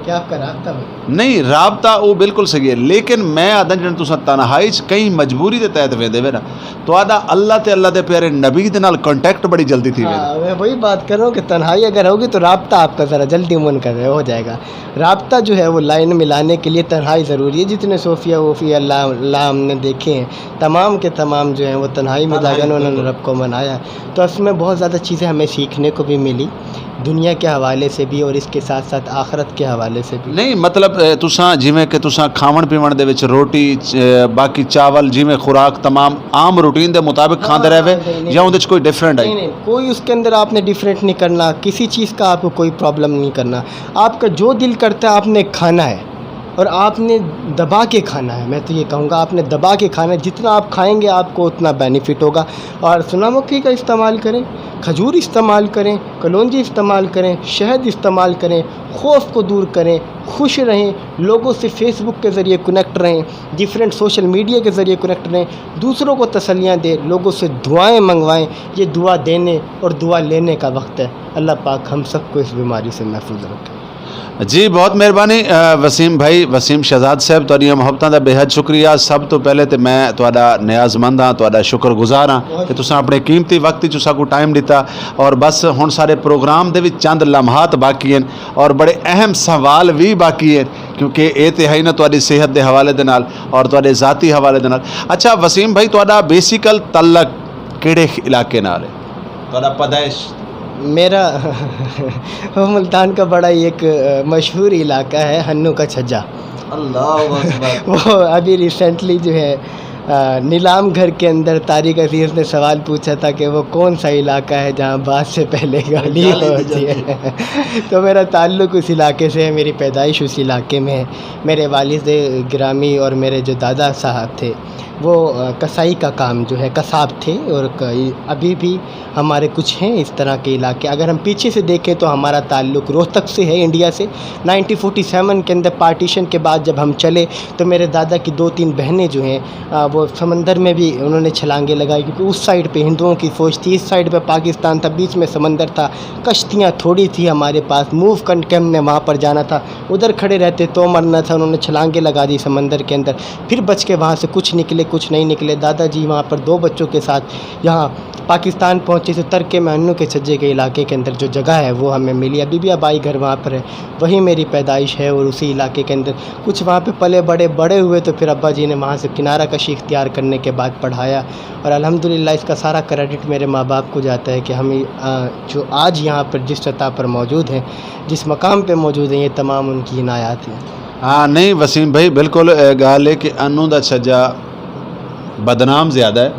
کیا آپ کا رابطہ بھائی؟ نہیں، رابطہ وہ بالکل صحیح ہے، لیکن میں آدھا جن تساں تنہائی چ کہیں مجبوری دے تحت ویندے وے نا، تہاڈا اللہ تے اللہ دے پیارے نبی دے نال کانٹیکٹ بڑی جلدی تھی ویندے۔ ہاں، میں وہی بات کر رہا ہوں کہ تنہائی اگر ہوگی تو رابطہ آپ کا ذرا جلدی منقطع ہو جائے گا۔ رابطہ جو ہے وہ لائن میں لانے کے لیے تنہائی ضروری ہے۔ جتنے صوفیہ ووفیہ اللہ اللہ ہم نے دیکھے ہیں، تمام کے تمام جو ہیں وہ تنہائی میں جا کر انہوں نے رب کو منایا ہے۔ تو اس میں بہت زیادہ چیزیں ہمیں سیکھنے کو بھی ملی، دنیا کے حوالے سے بھی اور اس کے ساتھ ساتھ آخرت کے حوالے سے بھی۔ نہیں، مطلب، تساں جویں کہ تساں کھاون پیون دے وچ روٹی، باقی چاول، جویں خوراک تمام عام روٹین دے مطابق کھاندے رہوے یا اون دے وچ کوئی ڈیفرنٹ ہے؟ نہیں نہیں، کوئی اس کے اندر آپ نے ڈیفرنٹ نہیں کرنا، کسی چیز کا آپ کو کوئی پرابلم نہیں کرنا۔ آپ کا جو دل کرتا ہے آپ نے کھانا ہے، اور آپ نے دبا کے کھانا ہے۔ میں تو یہ کہوں گا آپ نے دبا کے کھانا ہے، جتنا آپ کھائیں گے آپ کو اتنا بینیفٹ ہوگا۔ اور سنا مکھی کا استعمال کریں، کھجور استعمال کریں، کلونجی استعمال کریں، شہد استعمال کریں، خوف کو دور کریں، خوش رہیں، لوگوں سے فیس بک کے ذریعے کنیکٹ رہیں، ڈفرینٹ سوشل میڈیا کے ذریعے کنیکٹ رہیں، دوسروں کو تسلیاں دیں، لوگوں سے دعائیں منگوائیں۔ یہ دعا دینے اور دعا لینے کا وقت ہے۔ اللہ پاک ہم سب کو اس بیماری سے محفوظ رکھے۔ جی بہت مہربانی وسیم بھائی، وسیم شہزاد صاحب، تہاڈیاں محبتاں دا بے حد شکریہ۔ سب تو پہلے تے میں تہاڈا نیاز مند ہاں، تہاڈا شکر گزار ہاں کہ تساں اپنے قیمتی وقت وچ ساکوں ٹائم ڈتا۔ اور بس ہن سارے پروگرام دے وچ چند لمحات باقی ہیں اور بڑے اہم سوال وی باقی ہیں، کیونکہ اے تے ہے نا تہاڈی صحت دے حوالے دے نال اور تہاڈے ذاتی حوالے دے نال۔ اچھا وسیم بھائی، تہاڈا بیسیکل تعلق کیڑے علاقے نال ہے؟ تہاڈا پیدائش؟ میرا وہ ملتان کا بڑا ہی ایک مشہور علاقہ ہے ہنو کا چھجا۔ اللہ اکبر۔ وہ ابھی ریسنٹلی جو ہے نیلام گھر کے اندر طارق عزیز نے سوال پوچھا تھا کہ وہ کون سا علاقہ ہے جہاں بعد سے پہلے گالی ہوتی ہے۔ تو میرا تعلق اس علاقے سے ہے، میری پیدائش اس علاقے میں ہے۔ میرے والد گرامی اور میرے جو دادا صاحب تھے وہ کسائی کا کام جو ہے، قصاب تھے اور ابھی بھی ہمارے کچھ ہیں اس طرح کے علاقے۔ اگر ہم پیچھے سے دیکھیں تو ہمارا تعلق روہتک سے ہے، انڈیا سے۔ نائنٹین فورٹی سیون کے اندر پارٹیشن کے بعد جب ہم چلے تو میرے دادا کی دو تین بہنیں جو ہیں وہ سمندر میں بھی انہوں نے چھلانگیں لگائی، کیونکہ اس سائیڈ پہ ہندوؤں کی فوج تھی، اس سائیڈ پہ پاکستان تھا، بیچ میں سمندر تھا، کشتیاں تھوڑی تھی ہمارے پاس، موو کر کے ہم نے وہاں پر جانا تھا۔ ادھر کھڑے رہتے تو مرنا تھا، انہوں نے چھلانگیں لگا دی سمندر کے اندر، پھر بچ کے وہاں سے کچھ نکلے کچھ نہیں نکلے۔ دادا جی وہاں پر دو بچوں کے ساتھ یہاں پاکستان پہنچے تھے، تر کے میں ہنو کے چھجے کے علاقے کے اندر جو جگہ ہے وہ ہمیں ملی۔ ابھی بھی آبائی گھر وہاں پر ہے، وہیں میری پیدائش ہے اور اسی علاقے کے اندر کچھ وہاں پہ پلے بڑے، بڑے ہوئے تو پھر ابا جی نے وہاں سے کنارہ کشی اختیار کرنے کے بعد پڑھایا، اور الحمدللہ اس کا سارا کریڈٹ میرے ماں باپ کو جاتا ہے کہ ہمیں، آ، جو آج یہاں پر جس سطح پر موجود ہیں، جس مقام پہ موجود ہیں، یہ تمام ان کی عنایات ہیں۔ ہاں، نہیں وسیم بھائی، بالکل، اے، ڳالھ ہے کہ انو دا چھڄا بدنام زیادہ ہے،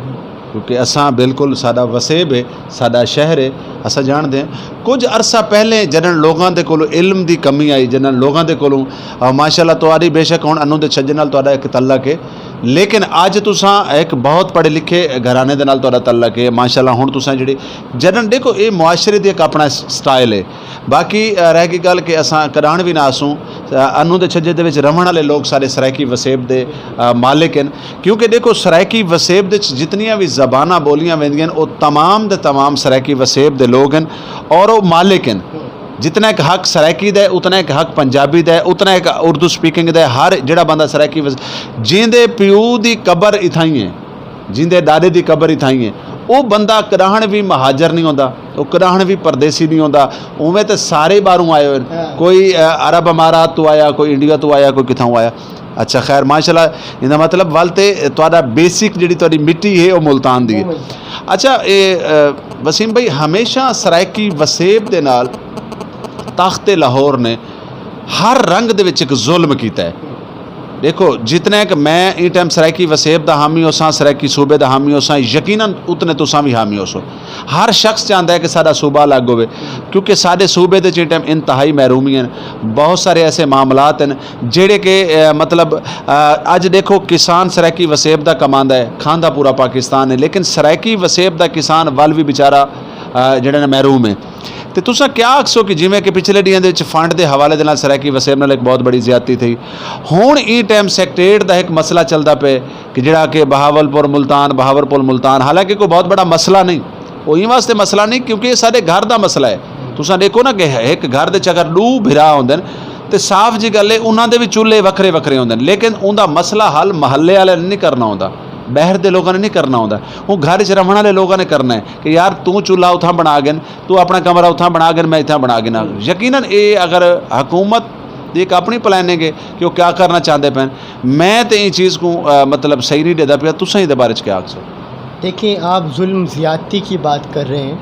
کیونکہ اساں بالکل، ساݙا وسیب ہے، ساݙا شہر ہے، اساں ڄاݨدے ہیں۔ کجھ عرصہ پہلے جݙݨ لوکاں دے کولوں علم دی کمی آئی، جݙݨ لوکاں دے کولوں، آ، ماشاءاللہ تہاݙی، بے شک ہݨ انو دے چھڄے نال تہاݙا ہک تعلق ہے، لیکن اڄ تساں ہک بہت پڑھے لکھے گھرانے دے نال تہاݙا تعلق ہے، ماشاءاللہ۔ ہݨ تساں جیڑھی، جݙݨ ݙیکھو، اے معاشرے دی ہک اپݨا سٹائل ہے۔ باقی، آ، رہ ڳئی ڳالھ کہ اساں کݙاہݨ وی نہ آسوں، آ، انو دے چھڄے دے وچ رہوݨ والے لوک سارے سرائیکی وسیب دے، آ، مالک ہن، کیونکہ ݙیکھو، سرائیکی وسیب دے وچ جتنیاں وی زباناں ٻولیاں ویندیاں ہن، او تمام دے تمام سرائیکی وسیب دے لوک ہن اور او مالک ہن۔ جتنا ہک حق سرائیکی دا ہے، اتنا ہک حق پنجابی دا ہے، اتنا ہک اردو سپیکنگ دا ہے۔ ہر جیڑھا بندہ سرائیکی وس-، جیندے پیو دی قبر اتھائیں ہے، جیندے ݙاݙے دی قبر اتھائیں ہے، او بندہ کݙاہݨ وی مہاجر نہیں ہوندا، او کݙاہݨ وی پردیسی نہیں ہوندا۔ اوویں تے سارے ٻاہروں آئے ہوئے ہن۔ ہاں۔ کوئی، آ، عرب امارات تو آیا، کوئی انڈیا تو آیا، کوئی کتھاؤں آیا۔ اچھا، خیر، ماشاءاللہ، ایندا مطلب ول تے تہاݙا بیسک جیڑھی تہاݙی مٹی ہے، او ملتان دی ہے۔ او ملتان۔ اچھا، اے، آ، وسیم بھائی، ہمیشہ سرائیکی وسیب دے نال تخت لاہور نے ہر رنگ دے وچ ہک ظلم کیتا ہے۔ ݙیکھو، جتنے کہ میں ایں ٹائم سرائیکی وسیب دا حامی ہوساں، سرائیکی صوبے دا حامی ہوساں، یقیناً اتنے تساں وی حامی ہوسو۔ ہر شخص چاہندا ہے کہ ساݙا صوبہ الڳ ہووے، کیونکہ ساݙے صوبے دے ایں ٹائم انتہائی محرومی ہیں۔ بہت سارے ایسے معاملات ہیں جیڑھے کہ، آ، مطلب، آ، اڄ ݙیکھو، کسان سرائیکی وسیب دا کماندا ہے، کھاندا پورا پاکستان ہے، لیکن سرائیکی وسیب دا کسان ول وی بیچارہ، آ، جیڑھے نے محروم ہے۔ تے تساں کیا آکھسو کہ جیویں کہ پچھلے ݙینہاں دے وچ فنڈ دے حوالے دے نال سرائیکی وسیب نال ہک بہت بڑی زیادتی تھئی، ہݨ ایں ٹائم سیکٹریٹ دا ہک مسئلہ چلدا پئے کہ جیڑھا کہ بہاول پور ملتان، بہاول پور ملتان، حالانکہ کوئی بہت بڑا مسئلہ نہیں، او ایں واسطے مسئلہ نہیں کیونکہ اے ساݙے گھر دا مسئلہ ہے۔ تساں ݙیکھو نا کہ ہک گھر دے وچ اگر ݙو بھرا ہوندن تے صاف جی ڳالھ ہے، انہاں دے وی چولھے وکھرے وکھرے ہوندن، لیکن اوندا مسئلہ حل محلے والے نے نہیں کرنا ہوندا، ٻاہر دے لوکاں نے نہیں کرنا ہوندا، او گھر وچ رہݨ والے لوکاں نے کرنا ہے کہ یار، توں چولھا اتھاں بݨا گھن، توں اپݨا کمرہ اتھاں بݨا گھن، میں اتھاں بݨا گھناں۔ یقیناً اے اگر حکومت دی ہک اپݨی پلاننگ ہے کہ او کیا کرنا چاہندے پئن، میں تے ایں چیز کوں، آ، مطلب، صحیح نہیں ݙیہدا پیا۔ تساں ایندے بارے وچ کیا آکھسو؟ دیکھیں، آپ ظلم زیادتی کی بات کر رہے ہیں،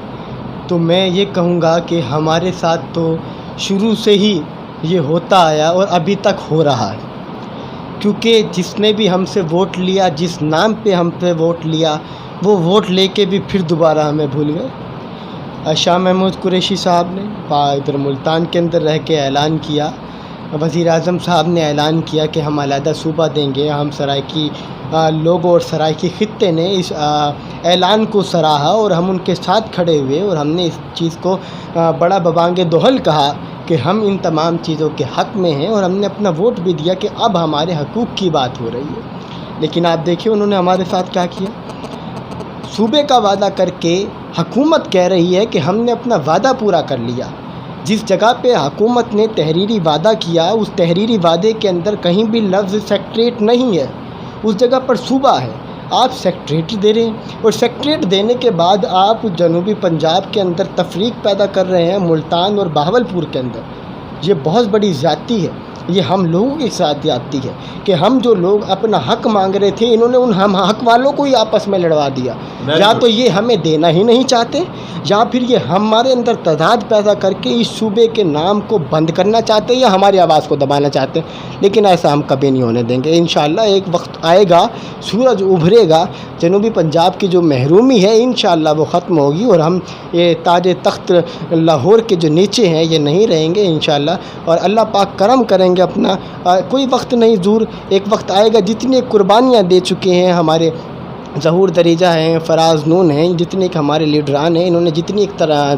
تو میں یہ کہوں گا کہ ہمارے ساتھ تو شروع سے ہی یہ ہوتا آیا اور ابھی تک ہو رہا ہے، کیونکہ جس نے بھی ہم سے ووٹ لیا، جس نام پہ ہم پہ ووٹ لیا، وہ ووٹ لے کے بھی پھر دوبارہ ہمیں بھول گئے۔ آ، شاہ محمود قریشی صاحب نے با-، ادھر ملتان کے اندر رہ کے اعلان کیا، وزیر اعظم صاحب نے اعلان کیا کہ ہم علیحدہ صوبہ دیں گے، ہم سرائیکی، آ، لوگوں اور سرائیکی خطے نے اس، آ، اعلان کو سراہا اور ہم ان کے ساتھ کھڑے ہوئے اور ہم نے اس چیز کو، آ، بڑا ببانگ دہل کہا کہ ہم ان تمام چیزوں کے حق میں ہیں اور ہم نے اپنا ووٹ بھی دیا کہ اب ہمارے حقوق کی بات ہو رہی ہے۔ لیکن آپ دیکھیں انہوں نے ہمارے ساتھ کیا کیا۔ صوبے کا وعدہ کر کے حکومت کہہ رہی ہے کہ ہم نے اپنا وعدہ پورا کر لیا۔ جس جگہ پہ حکومت نے تحریری وعدہ کیا، اس تحریری وعدے کے اندر کہیں بھی لفظ سیکٹریٹ نہیں ہے، اس جگہ پر صوبہ ہے۔ آپ سیکٹریٹ دے رہے ہیں اور سیکٹریٹ دینے کے بعد آپ جنوبی پنجاب کے اندر تفریق پیدا کر رہے ہیں، ملتان اور بہاولپور کے اندر۔ یہ بہت بڑی زیادتی ہے، یہ ہم لوگوں کی زیادتی ہے کہ ہم جو لوگ اپنا حق مانگ رہے تھے، انہوں نے ان ہم حق والوں کو ہی آپس میں لڑوا دیا۔ یا تو یہ ہمیں دینا ہی نہیں چاہتے، یا پھر یہ ہمارے اندر تضاد پیدا کر کے اس صوبے کے نام کو بند کرنا چاہتے ہیں یا ہماری آواز کو دبانا چاہتے ہیں، لیکن ایسا ہم کبھی نہیں ہونے دیں گے۔ انشاءاللہ ایک وقت آئے گا، سورج ابھرے گا، جنوبی پنجاب کی جو محرومی ہے انشاءاللہ وہ ختم ہوگی اور ہم یہ تاج تخت لاہور کے جو نیچے ہیں یہ نہیں رہیں گے انشاءاللہ، اور اللہ پاک کرم کریں گے اپنا۔ آ، کوئی وقت نہیں دور، ایک وقت آئے گا، جتنی قربانیاں دے چکے ہیں ہمارے ظہور دریجہ ہیں، فراز نون ہیں، جتنے کہ ہمارے لیڈران ہیں، انہوں نے جتنی ایک طرح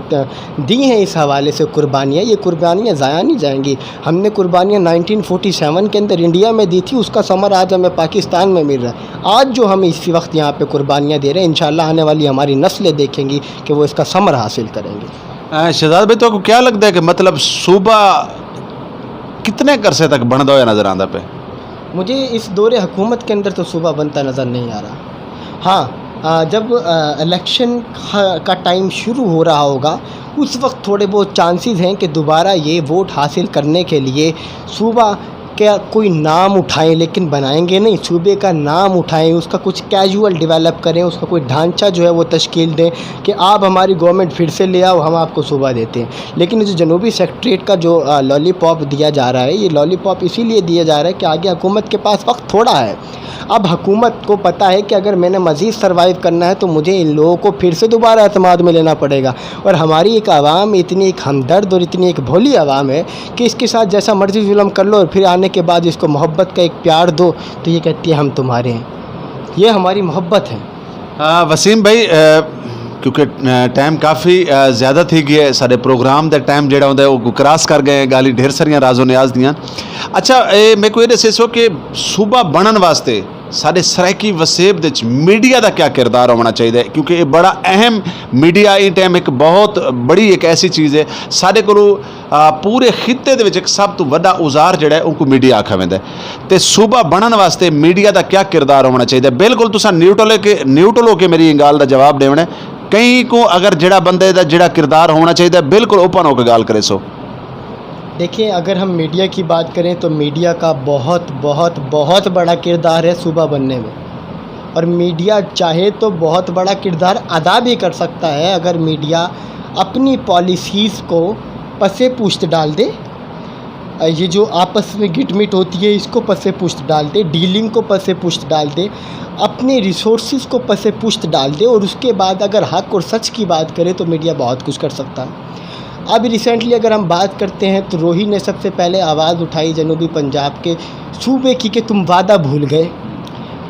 دی ہیں اس حوالے سے قربانیاں، یہ قربانیاں ضائع نہیں جائیں گی۔ ہم نے قربانیاں نائنٹین فورٹی سیون کے اندر انڈیا میں دی تھی، اس کا ثمر آج ہمیں پاکستان میں مل رہا ہے۔ آج جو ہم اسی وقت یہاں پہ قربانیاں دے رہے ہیں، انشاءاللہ آنے والی ہماری نسلیں دیکھیں گی کہ وہ اس کا ثمر حاصل کریں گے۔ اے شہزاد بھائی، تہاکوں کیا لڳدا ہے کہ مطلب صوبہ کتنے عرصے تک بݨدا ہویا نظر آندا پئے؟ مجھے اس دور حکومت کے اندر تو صوبہ بنتا نظر نہیں آ رہا۔ ہاں، آ، جب، آ، الیکشن کا ٹائم شروع ہو رہا ہوگا، اس وقت تھوڑے بہت چانسز ہیں کہ دوبارہ یہ ووٹ حاصل کرنے کے لیے صوبہ کہ کوئی نام اٹھائیں، لیکن بنائیں گے نہیں، صوبے کا نام اٹھائیں، اس کا کچھ کیجول ڈیولپ کریں، اس کا کوئی ڈھانچہ جو ہے وہ تشکیل دیں کہ آپ ہماری گورنمنٹ پھر سے لے آؤ، ہم آپ کو صوبہ دیتے ہیں۔ لیکن جو جنوبی سیکٹریٹ کا جو لالی پاپ دیا جا رہا ہے، یہ لالی پاپ اسی لیے دیا جا رہا ہے کہ آگے حکومت کے پاس وقت تھوڑا ہے۔ اب حکومت کو پتہ ہے کہ اگر میں نے مزید سروائیو کرنا ہے تو مجھے ان لوگوں کو پھر سے دوبارہ اعتماد میں لینا پڑے گا، اور ہماری ایک عوام اتنی ایک ہمدرد اور اتنی ایک بھولی عوام ہے کہ اس کے ساتھ جیسا مرضی ظلم کر لو اور پھر آنے کے بعد اس کو محبت کا ایک پیار دو تو یہ کہتی ہے ہم تمہارے ہیں۔ یہ ہماری محبت ہے۔ وسیم بھائی، کیونکہ ٹائم کافی زیادہ تھی گیا ہے، سارے پروگرام دا ٹائم جڑا ہوندا ہے وہ کراس کر گئے ہیں، گالی ڈھیر ساریاں راز و نیاز دیاں۔ اچھا، میرے کو یہ دسے سو کہ صوبہ بنن واسطے سارے سرائیکی وسیب دے میڈیا دا کیا کردار ہونا چاہیے؟ کیونکہ یہ بڑا اہم، میڈیا ان ٹائم ایک بہت بڑی ایک ایسی چیز ہے سارے کو، پورے خطے دے وچ ایک سب تو وڈا اوزار جڑا ہے ان کو میڈیا آکھا ویندا ہے۔ تے صوبہ بنن واسطے میڈیا دا کیا کردار ہونا چاہیے؟ بالکل تساں نیوٹرل کے نیوٹرل ہو کے میری گال دا جواب دیونا ہے۔ کہیں کو اگر جڑا بندے دا جڑا کردار ہونا چاہیے، بالکل اوپن ہو کے گال کرے سو۔ دیکھیں، اگر ہم میڈیا کی بات کریں تو میڈیا کا بہت بہت بہت بڑا کردار ہے صوبہ بننے میں، اور میڈیا چاہے تو بہت بڑا کردار ادا بھی کر سکتا ہے اگر میڈیا اپنی پالیسیز کو پس پشت ڈال دے۔ یہ جو آپس میں گٹ مٹ ہوتی ہے، اس کو پس پشت ڈال دے، ڈیلنگ کو پس پشت ڈال دے، اپنے ریسورسز کو پس پشت ڈال دے، اور اس کے بعد اگر حق اور سچ کی بات کرے تو میڈیا بہت کچھ کر سکتا ہے۔ اب ریسنٹلی اگر ہم بات کرتے ہیں تو روہی نے سب سے پہلے آواز اٹھائی جنوبی پنجاب کے صوبے کی کہ تم وعدہ بھول گئے۔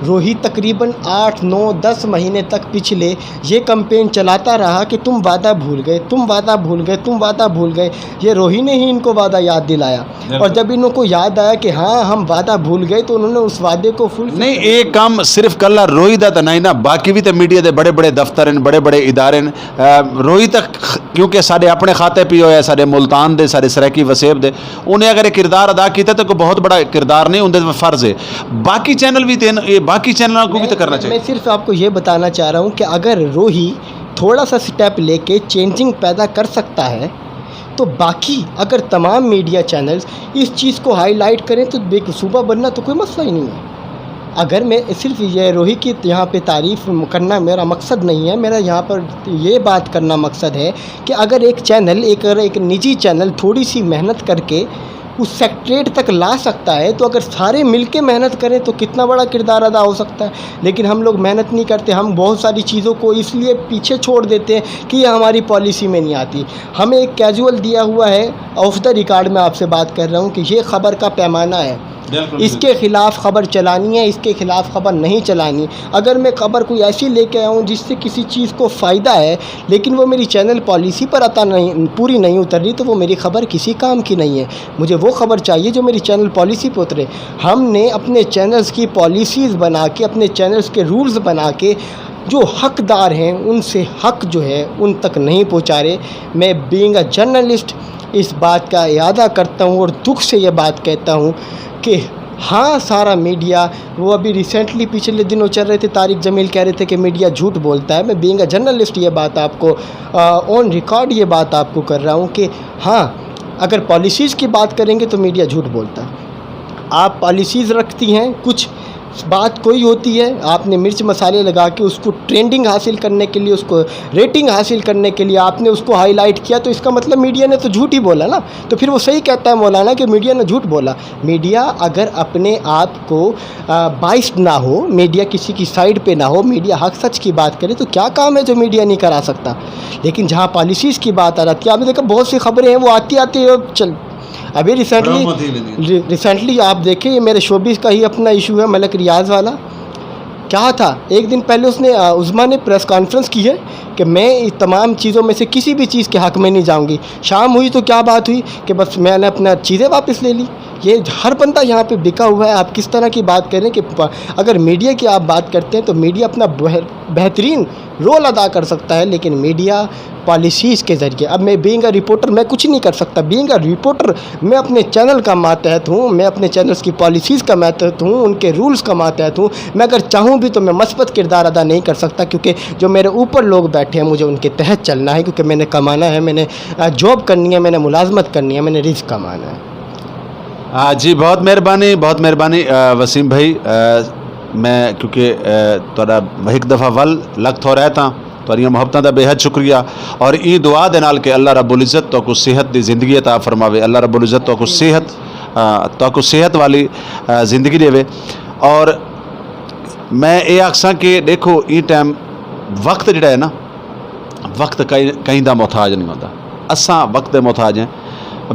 روہی تقریباً آٹھ نو دس مہینے تک پچھلے یہ کمپین چلاتا رہا کہ تم وعدہ بھول گئے، تم وعدہ بھول گئے، تم وعدہ بھول گئے۔ یہ روہی نے ہی ان کو وعدہ یاد دلایا۔ اور جب انہوں کو یاد آیا کہ ہاں ہم وعدہ بھول گئے تو انہوں نے اس وعدے کو فل نہیں، یہ کام صرف کلا روہی دا تو نہیں نا، باقی بھی تو میڈیا دے بڑے بڑے دفتر ہیں، بڑے بڑے ادارے ہیں۔ روہی تک کیونکہ سارے اپنے خاتے پی ہوئے، سارے ملتان دے، سارے سرائیکی وسیب دے، انہیں اگر یہ کردار ادا کیتا تو کوئی بہت بڑا کردار نہیں، اندر فرض ہے۔ باقی چینل بھی تین یہ باقی چینل کو بھی تو کرنا چاہیے۔ میں صرف آپ کو یہ بتانا چاہ رہا ہوں کہ اگر روہی تھوڑا سا سٹیپ لے کے چینجنگ پیدا کر سکتا ہے تو باقی اگر تمام میڈیا چینلز اس چیز کو ہائی لائٹ کریں تو بے صوبہ بننا تو کوئی مسئلہ ہی نہیں ہے۔ اگر میں صرف یہ روہی کی یہاں پہ تعریف کرنا میرا مقصد نہیں ہے، میرا یہاں پر یہ بات کرنا مقصد ہے کہ اگر ایک چینل، ایک اگر ایک نجی چینل تھوڑی سی محنت کر کے اس سیکٹریٹ تک لا سکتا ہے تو اگر سارے مل کے محنت کریں تو کتنا بڑا کردار ادا ہو سکتا ہے۔ لیکن ہم لوگ محنت نہیں کرتے، ہم بہت ساری چیزوں کو اس لیے پیچھے چھوڑ دیتے ہیں کہ یہ ہماری پالیسی میں نہیں آتی۔ ہمیں ایک کیجول دیا ہوا ہے، آف دا ریکارڈ میں آپ سے بات کر رہا ہوں کہ یہ خبر کا پیمانہ ہے، اس کے خلاف خبر چلانی ہے، اس کے خلاف خبر نہیں چلانی۔ اگر میں خبر کوئی ایسی لے کے آؤں جس سے کسی چیز کو فائدہ ہے لیکن وہ میری چینل پالیسی پر عطا نہیں، پوری نہیں اتر رہی تو وہ میری خبر کسی کام کی نہیں ہے۔ مجھے وہ خبر چاہیے جو میری چینل پالیسی پہ اترے۔ ہم نے اپنے چینلز کی پالیسیز بنا کے، اپنے چینلز کے رولز بنا کے جو حقدار ہیں ان سے حق جو ہے ان تک نہیں پہنچا رہے۔ میں بینگ اے جرنلسٹ اس بات کا اعادہ کرتا ہوں اور دکھ سے یہ بات کہتا ہوں کہ ہاں، سارا میڈیا، وہ ابھی ریسنٹلی پچھلے دنوں چل رہے تھے، طارق جمیل کہہ رہے تھے کہ میڈیا جھوٹ بولتا ہے۔ میں بینگ اے جرنلسٹ یہ بات آپ کو آن ریکارڈ یہ بات آپ کو کر رہا ہوں کہ ہاں، اگر پالیسیز کی بات کریں گے تو میڈیا جھوٹ بولتا ہے۔ آپ پالیسیز رکھتی ہیں، کچھ بات کوئی ہوتی ہے، آپ نے مرچ مسالے لگا کے اس کو ٹرینڈنگ حاصل کرنے کے لیے، اس کو ریٹنگ حاصل کرنے کے لیے آپ نے اس کو ہائی لائٹ کیا، تو اس کا مطلب میڈیا نے تو جھوٹ ہی بولا نا۔ تو پھر وہ صحیح کہتا ہے مولانا کہ میڈیا نے جھوٹ بولا۔ میڈیا اگر اپنے آپ کو بائسڈ نہ ہو، میڈیا کسی کی سائیڈ پہ نہ ہو، میڈیا حق سچ کی بات کرے تو کیا کام ہے جو میڈیا نہیں کرا سکتا؟ لیکن جہاں پالیسیز کی بات آ جاتی ہے، آپ نے دیکھا بہت سی خبریں ہیں وہ آتی آتی چل ابھی ریسنٹلی ریسنٹلی آپ دیکھیں، یہ میرے شوبیز کا ہی اپنا ایشو ہے، ملک ریاض والا۔ کیا تھا، ایک دن پہلے اس نے عظمیٰ نے پریس کانفرنس کی ہے کہ میں تمام چیزوں میں سے کسی بھی چیز کے حق میں نہیں جاؤں گی۔ شام ہوئی تو کیا بات ہوئی کہ بس میں نے اپنا چیزیں واپس لے لی۔ یہ ہر بندہ یہاں پہ بکا ہوا ہے۔ آپ کس طرح کی بات کریں کہ اگر میڈیا کی آپ بات کرتے ہیں تو میڈیا اپنا بہترین رول ادا کر سکتا ہے، لیکن میڈیا پالیسیز کے ذریعے۔ اب میں بینگ اے رپورٹر میں کچھ نہیں کر سکتا۔ بینگ اے رپورٹر میں اپنے چینل کا ماتحت ہوں، میں اپنے چینلز کی پالیسیز کا ماتحت ہوں، ان کے رولز کا ماتحت ہوں۔ میں اگر چاہوں بھی تو میں مثبت کردار ادا نہیں کر سکتا، کیونکہ جو میرے اوپر لوگ بیٹھے ہیں مجھے ان کے تحت چلنا ہے، کیونکہ میں نے کمانا ہے، میں نے جاب کرنی ہے، میں نے ملازمت کرنی ہے، میں نے رزق کمانا ہے۔ آ، جی، بہت مہربانی، بہت مہربانی، آ، وسیم بھائی۔ آ، میں کیونکہ، آ، تہاݙا ہک دفعہ ول لکھ تھورا ہے تاں تہاݙیاں محبتاں دا بے حد شکریہ، اور ایں دعا دے نال کہ اللہ رب العزت تہاکوں صحت دی زندگی عطا فرماوے، اللہ رب العزت تہاکوں صحت، آ، تہاکوں صحت والی، آ، زندگی ݙیوے۔ اور میں اے آکھساں کہ ݙیکھو، ایں ٹائم وقت جڑا ہے نا، وقت کہیں، کہیں دا محتاج نہیں ہوندا، اساں وقت دے محتاج ہیں۔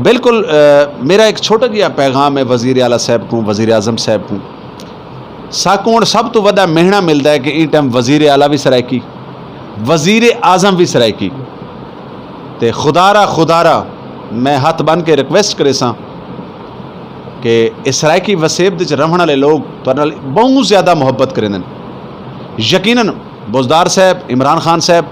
بالکل، آ، میرا ایک چھوٹا جہا پیغام ہے وزیر اعلیٰ صاحب کوں، وزیر اعظم صاحب کوں۔ ساکوں ہݨ سب توں وݙا مہݨا ملدا ہے کہ ایں ٹائم وزیر اعلیٰ وی سرائیکی، وزیر اعظم وی سرائیکی، تے خدا را، خدا را میں ہتھ بن کے ریکویسٹ کریساں کہ اے سرائیکی وسیب دے وچ رہݨ والے لوگ تہاݙے نال ٻہوں زیادہ محبت کریندن۔ یقیناً بزدار صاحب، عمران خان صاحب،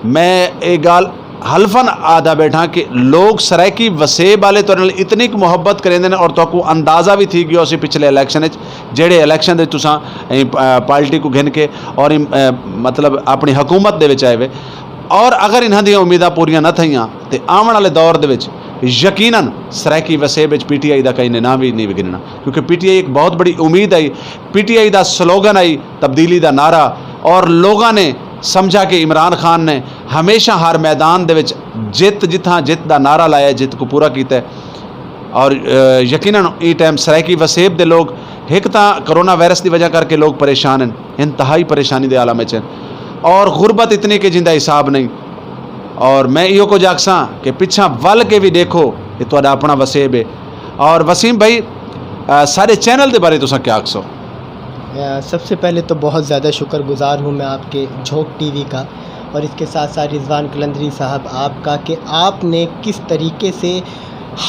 میں اے ڳالھ حلفاً آہدا ٻیٹھاں کہ لوگ سرائیکی وسیب والے تہاݙے نال اتنی ک محبت کریندن، اور تہاکوں اندازہ وی تھی ڳیو ہوسی پچھلے الیکشن وچ، جیڑھے الیکشن دے وچ تساں ایں، آ، پارٹی کوں گھن کے اور ایں، آ، مطلب اپݨی حکومت دے وچ آئے وے، اور اگر انہاں دیاں امیداں پوریاں نہ تھئیاں تے آوݨ والے دور دے وچ یقیناً سرائیکی وسیب وچ پی ٹی آئی دا کہیں نے ناں وی نہیں وگھنݨا، کیونکہ پی ٹی آئی ہک بہت بڑی امید ہئی، P T I the slogan ہئی، تبدیلی دا نعرہ، اور لوگاں نے سمجھا کہ عمران خان نے ہمیشہ ہر میدان دے وچ جت، جتھاں جت دا نعرہ لایا، جت کوں پورا کیتا ہے۔ اور، آ، یقیناً ایں ٹائم سرائیکی وسیب دے لوگ، ہک تاں کرونا وائرس دی وجہ کر کے لوگ پریشان ہیں، انتہائی پریشانی دے عالم وچ ہیں، اور غربت اتنی کہ جیندا حساب نہیں۔ اور میں ایہو کجھ آکھساں کہ پچھاں ول کے وی ݙیکھو، اے تہاݙا اپݨا وسیب ہے۔ اور وسیم بھائی، آ، سارے چینل دے بارے تساں کیا آکھسو؟ آ، سب سے پہلے تو بہت زیادہ شکر گزار ہوں میں آپ کے جھوک ٹی وی کا، اور اس کے ساتھ ساتھ رضوان قلندری صاحب آپ کا، کہ آپ نے کس طریقے سے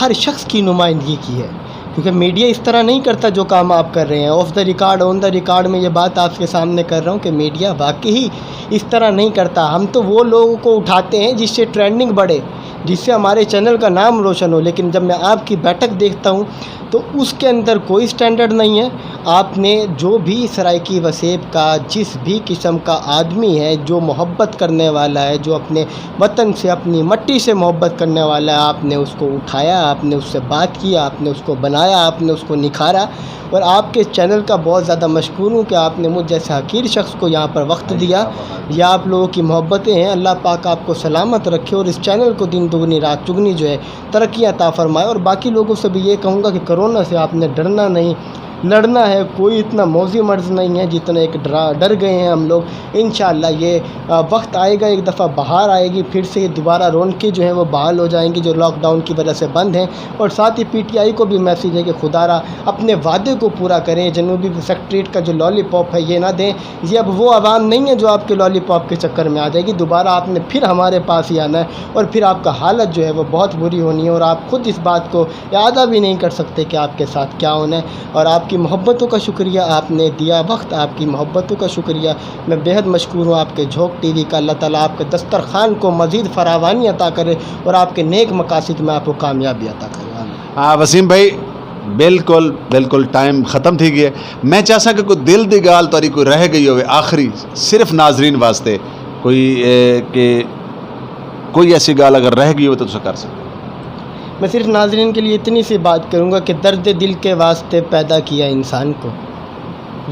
ہر شخص کی نمائندگی کی ہے، کیونکہ میڈیا اس طرح نہیں کرتا جو کام آپ کر رہے ہیں۔ Of the record, on the record میں یہ بات آپ کے سامنے کر رہا ہوں کہ میڈیا واقعی اس طرح نہیں کرتا۔ ہم تو وہ لوگوں کو اٹھاتے ہیں جس سے ٹرینڈنگ بڑھے، جس سے ہمارے چینل کا نام روشن ہو، لیکن جب میں آپ کی بیٹھک دیکھتا ہوں تو اس کے اندر کوئی اسٹینڈرڈ نہیں ہے۔ آپ نے جو بھی سرائیکی وسیب کا، جس بھی قسم کا آدمی ہے جو محبت کرنے والا ہے، جو اپنے وطن سے، اپنی مٹی سے محبت کرنے والا ہے، آپ نے اس کو اٹھایا، آپ نے اس سے بات کی، آپ نے اس کو بنایا، آپ نے اس کو نکھارا۔ اور آپ کے چینل کا بہت زیادہ مشکور ہوں کہ آپ نے مجھ جیسے حقیر شخص کو یہاں پر وقت دیا۔ یہ آپ لوگوں کی محبتیں ہیں۔ اللہ پاک آپ کو سلامت رکھے اور اس چینل کو دن دگنی رات چگنی جو ہے ترقی عطا فرمائے۔ اور باقی لوگوں سے بھی یہ کہوں گا کہ کرونا سے آپ نے ڈرنا نہیں، لڑنا ہے۔ کوئی اتنا موذی مرض نہیں ہے جتنا ایک ڈرا، ڈر گئے ہیں ہم لوگ۔ انشاءاللہ یہ، آ، وقت آئے گا، ایک دفعہ بہار آئے گی، پھر سے یہ دوبارہ رونقیں جو ہیں وہ بحال ہو جائیں گی جو لاک ڈاؤن کی وجہ سے بند ہیں۔ اور ساتھ ہی پی ٹی آئی کو بھی میسج ہے کہ خدا را اپنے وعدے کو پورا کریں، جنوبی سیکریٹریٹ کا جو لالی پاپ ہے یہ نہ دیں۔ یہ اب وہ عوام نہیں ہے جو آپ کے لالی پاپ کے چکر میں آ جائے گی۔ دوبارہ آپ نے پھر ہمارے پاس ہی آنا ہے اور پھر آپ کا حالت جو ہے وہ بہت بری ہونی ہے اور آپ خود اس بات کو اعادہ بھی نہیں کر سکتے کہ آپ کے ساتھ کیا ہونا ہے۔ اور آپ کی محبتوں کا شکریہ، آپ نے دیا وقت، آپ کی محبتوں کا شکریہ۔ میں بے حد مشکور ہوں آپ کے جھوک ٹی وی کا۔ اللہ تعالیٰ آپ کے دسترخوان کو مزید فراوانی عطا کرے اور آپ کے نیک مقاصد میں آپ کو کامیابی عطا کرے۔ آمین۔ ہاں وسیم بھائی، بالکل، بالکل ٹائم ختم تھی ڳیا ہے۔ میں چاہساں کہ کوئی دل دی ڳالھ تہاݙی کوئی رہ ڳئی ہووے آخری، صرف ناظرین واسطے کوئی، اے، کہ کوئی ایسی ڳالھ اگر رہ ڳئی ہووے تو تساں کر سڳدے۔ میں صرف ناظرین کے لیے اتنی سی بات کروں گا کہ درد دل کے واسطے پیدا کیا انسان کو،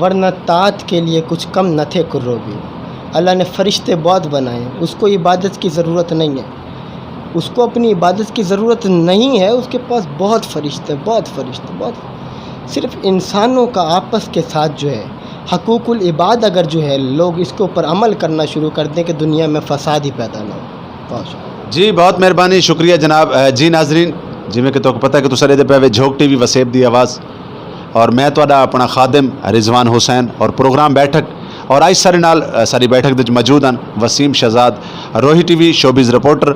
ورنہ طاعت کے لیے کچھ کم نہ تھے کرو بھی۔ اللہ نے فرشتے بہت بنائے، اس کو عبادت کی ضرورت نہیں ہے، اس کو اپنی عبادت کی ضرورت نہیں ہے، اس کے پاس بہت فرشتے، بہت فرشتے، بہت۔ صرف انسانوں کا آپس کے ساتھ جو ہے حقوق العباد، اگر جو ہے لوگ اس کے اوپر عمل کرنا شروع کر دیں کہ دنیا میں فساد ہی پیدا نہ ہو۔ بہت شکریہ۔ جی بہت مہربانی، شکریہ جناب۔ اے، جی ناظرین، جیویں کہ تہاکوں پتہ ہے کہ تساں ݙیہدے پئے وے جھوک ٹی وی وسیب دی آواز، اور میں تہاݙا اپݨا خادم رضوان حسین، اور پروگرام بیٹھک، اور اڄ ساݙے نال، اے، ساݙی بیٹھک دے وچ موجود ہن Waseem Shahzad, Rohi T V showbiz reporter,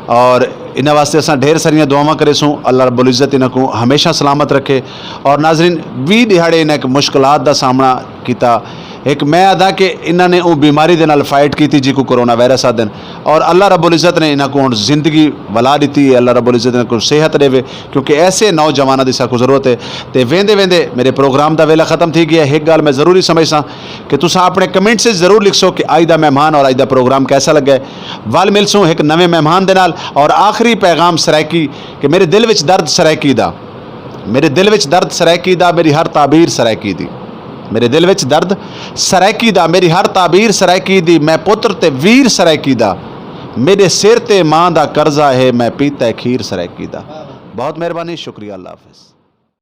اور انہاں واسطے اساں ڈھیر ساریاں دعاواں کریسوں۔ اللہ رب العزت انہاں کوں ہمیشہ سلامت رکھے۔ اور ناظرین، ویہہ ݙیہاڑے انہاں ہک مشکلات دا سامݨا کیتا۔ ہک میں آہداں کہ انہاں نے اوں بیماری دے نال فائٹ کیتی جیکوں کرونا وائرس آہدن، اور اللہ رب العزت نے انہاں کوں ہݨ زندگی ولا ݙتی ہے۔ اللہ رب العزت انہاں کوں صحت ݙیوے، کیونکہ ایسے نوجواناں دی ساکوں ضرورت ہے۔ تے ویندے ویندے میرے پروگرام دا ویلا ختم تھی ڳیا ہے۔ ہک ڳالھ میں ضروری سمجھساں کہ تساں اپݨے کمنٹس وچ ضرور لکھسو کہ اڄ دا مہمان اور اڄ دا پروگرام کیسا لڳا ہے۔ ول ملسوں ہک نویں مہمان دے نال، اور آخری پیغام سرائیکی کہ میرے دل وچ درد سرائیکی دا۔ میرے دل وچ درد سرائیکی دا، میری ہر تعبیر سرائیکی دی۔ میرے دل وچ درد سرائیکی دا، میری ہر تعبیر سرائیکی دی۔ میں پتر تے ویر سرائیکی دا، میرے سر تے ماں دا قرضہ ہے، میں پیتا ہے کھیر سرائیکی دا۔ بہت مہربانی، شکریہ، اللہ حافظ۔